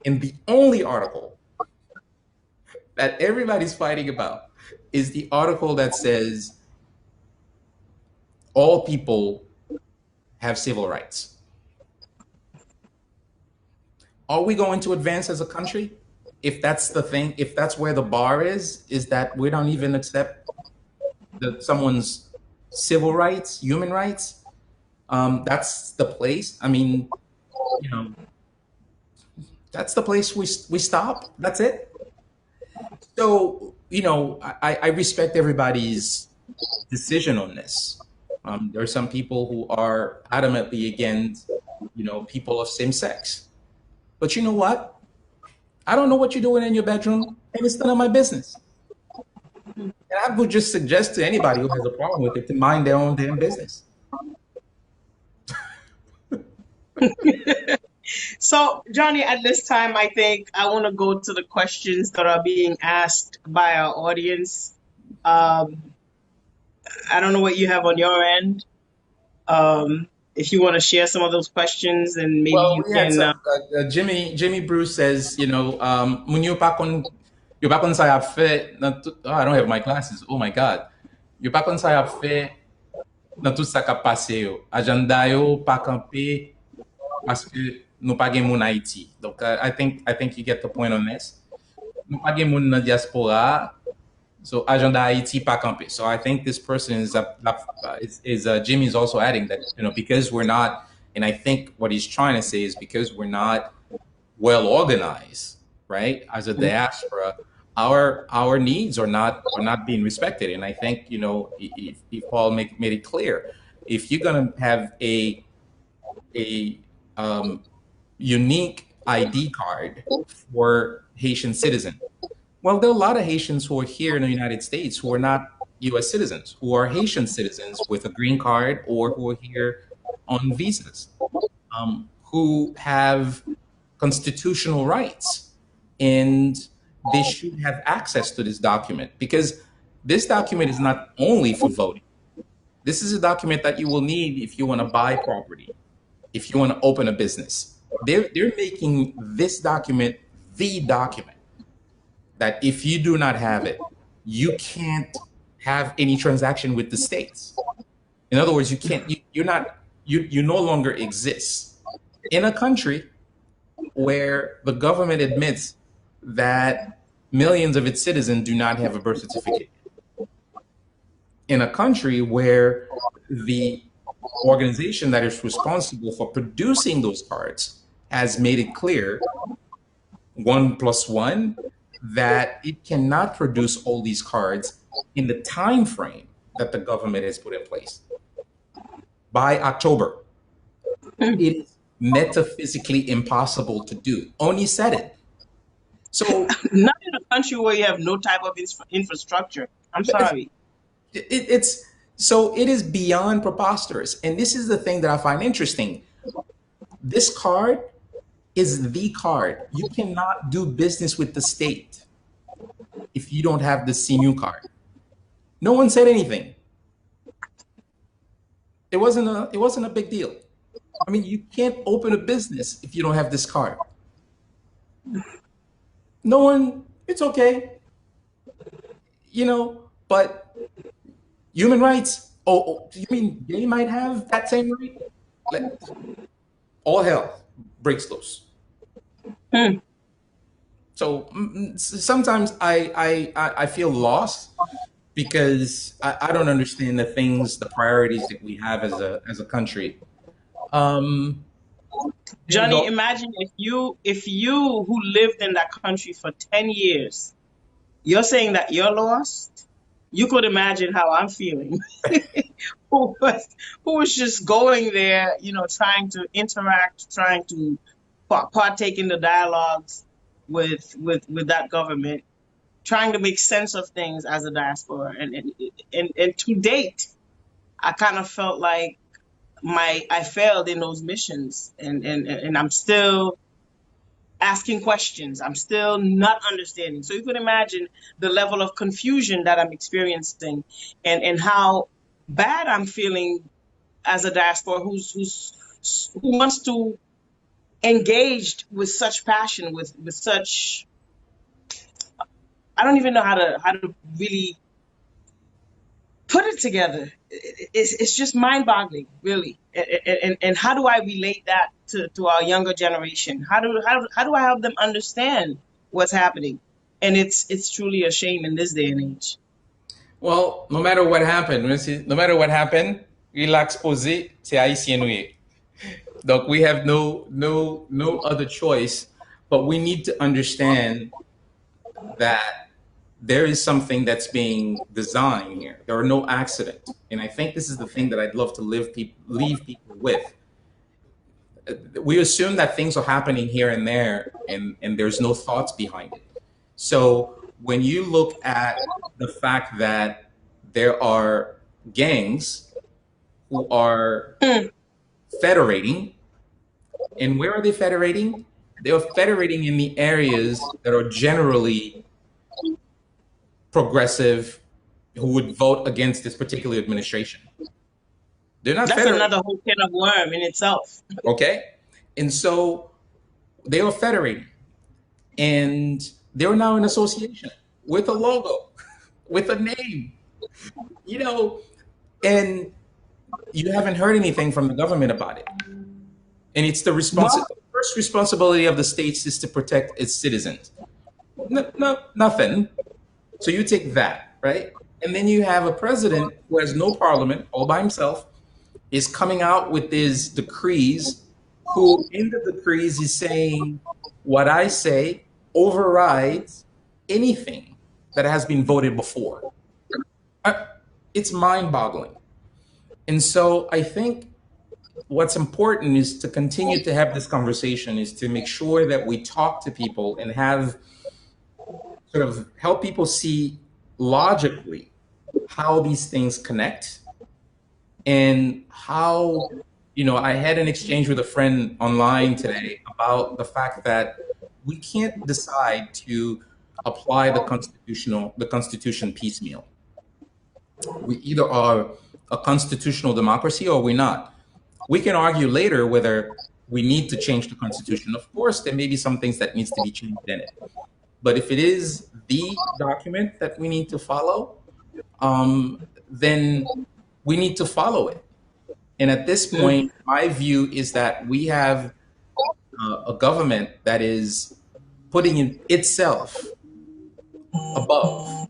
And the only article that everybody's fighting about is the article that says all people have civil rights. Are we going to advance as a country if that's the thing, if that's where the bar is, is that we don't even accept the, someone's civil rights, human rights? Um, that's the place. I mean, you know, that's the place we, we stop. That's it. So, you know, I, I respect everybody's decision on this. Um, there are some people who are adamantly against, you know, people of same sex. But you know what? I don't know what you're doing in your bedroom, and it's none of my business. And I would just suggest to anybody who has a problem with it to mind their own damn business. So, Johnny, at this time, I think I want to go to the questions that are being asked by our audience. Um, I don't know what you have on your end. Um, if you want to share some of those questions, and maybe well, you can. Uh, uh, uh, Jimmy Jimmy Bruce says, you know, um, moun yo pa konn yo pa konn sa y ap fè nan tout. Oh, I don't have my glasses. Oh my God. Yo pa konn sa y ap fè nan tout sa k ap pase yo. Ajanda yo pa kanpe paske nou pa gen moun Ayiti. Donk, I, I think, I think you get the point on this. Nou pa gen moun nan dyaspora a. So, ajanda Ayiti pa kanpe. So, I think this person is, uh, is, is uh, Jimmy is also adding that, you know, because we're not, and I think what he's trying to say is because we're not well organized, right, as a diaspora, our our needs are not are not being respected. And I think, you know, if, if Paul make, made it clear, if you're gonna have a a um, unique I D card for Haitian citizen, well, there are a lot of Haitians who are here in the United States who are not U S citizens, who are Haitian citizens with a green card or who are here on visas, um, who have constitutional rights, and they should have access to this document because this document is not only for voting. This is a document that you will need if you want to buy property, if you want to open a business. They're, they're making this document the document that if you do not have it, you can't have any transaction with the states. In other words, you can't, you, you're not, you, you no longer exist in a country where the government admits that millions of its citizens do not have a birth certificate. In a country where the organization that is responsible for producing those cards has made it clear, one plus one, that it cannot produce all these cards in the time frame that the government has put in place. By October, it is metaphysically impossible to do. Oni said it. So Not in a country where you have no type of infra- infrastructure. I'm sorry. it, it's so it is beyond preposterous. And this is the thing that I find interesting. This card is the card. You cannot do business with the state if you don't have the CENU card. No one said anything. It wasn't a it wasn't a big deal. I mean, you can't open a business if you don't have this card. No one, it's okay. You know, but human rights. Oh, oh, you mean they might have that same right? Like, all hell breaks loose. Hmm. So mm, mm, s- sometimes I, I I I feel lost because I, I don't understand the things, the priorities that we have as a as a country. Um, Johnny, no- imagine if you if you who lived in that country for ten years, you're saying that you're lost. You could imagine how I'm feeling. who was who was just going there, you know, trying to interact, trying to pa- partake in the dialogues with with with that government, trying to make sense of things as a diaspora, and and and, and to date, I kind of felt like my I failed in those missions, and and and I'm still asking questions. I'm still not understanding. So you can imagine the level of confusion that I'm experiencing, and and how bad I'm feeling as a diaspora who's who's who wants to engage with such passion, with with such I don't even know how to how to really put it together. It's, it's just mind boggling, really. And, and, and how do I relate that to, to our younger generation? How do, how, how do I help them understand what's happening? And it's, it's truly a shame in this day and age. Well, no matter what happened, mwen se- no matter what happened, relax, poze, se Ayisyen nou ye. Donc we have no no no other choice, but we need to understand that there is something that's being designed here. There are no accidents. And I think this is the thing that I'd love to live peop- leave people with. Uh, We assume that things are happening here and there, and, and there's no thoughts behind it. So when you look at the fact that there are gangs who are federating, and where are they federating? They are federating in the areas that are generally progressive, who would vote against this particular administration. They're not That's federating. Another whole can of worm in itself. Okay? And so they are federating. And they're now in association with a logo, with a name. You know, and you haven't heard anything from the government about it. And it's the responsi- Well- the first responsibility of the states is to protect its citizens. No, no, nothing. So you take that, right? And then you have a president who has no parliament, all by himself, is coming out with these decrees, who in the decrees is saying, "What I say overrides anything that has been voted before." Uh, it's mind boggling. And so I think what's important is to continue to have this conversation, is to make sure that we talk to people and have sort of help people see logically how these things connect and how, you know, I had an exchange with a friend online today about the fact that we can't decide to apply the constitutional the constitution piecemeal. We either are a constitutional democracy or we're not. We can argue later whether we need to change the constitution. Of course, there may be some things that needs to be changed in it. But if it is the document that we need to follow, um, then we need to follow it. And at this point, my view is that we have uh, a government that is putting in itself above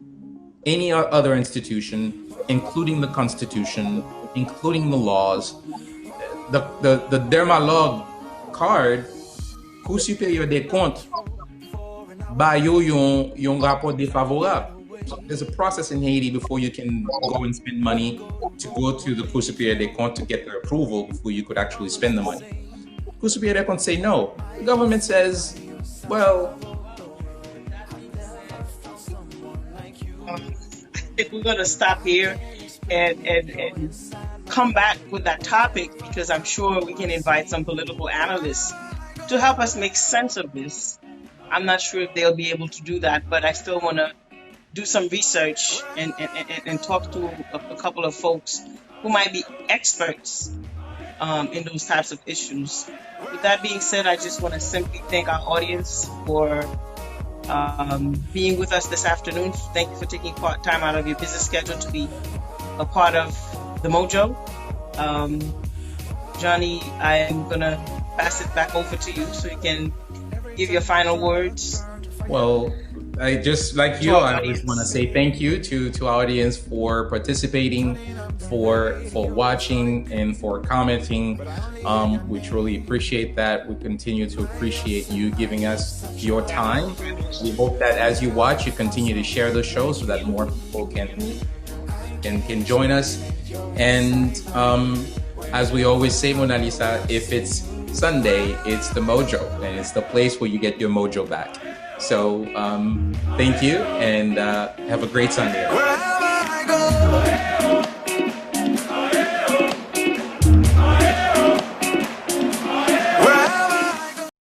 any o- other institution, including the Constitution, including the laws. The, the, the Dermalog card, Cour supérieure des comptes ba yo yon, yon rapò defavorab. So there's a process in Haiti before you can go and spend money to go to the Cour supérieure des comptes to get their approval before you could actually spend the money. Cour supérieure des comptes say no. The government says, well, I think we're going to stop here and, and, and come back with that topic because I'm sure we can invite some political analysts to help us make sense of this. I'm not sure if they'll be able to do that, but I still want to do some research and, and, and, and talk to a, a couple of folks who might be experts um, in those types of issues. With that being said, I just want to simply thank our audience for um, being with us this afternoon. Thank you for taking part, time out of your busy schedule to be a part of the Mojo. Um, Johnny, I am going to pass it back over to you so you can give your final words. Well, I just like you, I just want to say thank you to, to our audience for participating, for for watching, and for commenting. Um, we truly appreciate that. We continue to appreciate you giving us your time. We hope that as you watch, you continue to share the show so that more people can can can join us. And um, as we always say, Mona Lisa, if it's Sunday, it's the mojo, and it's the place where you get your mojo back. So um, thank you, and uh, have a great Sunday. Everyone.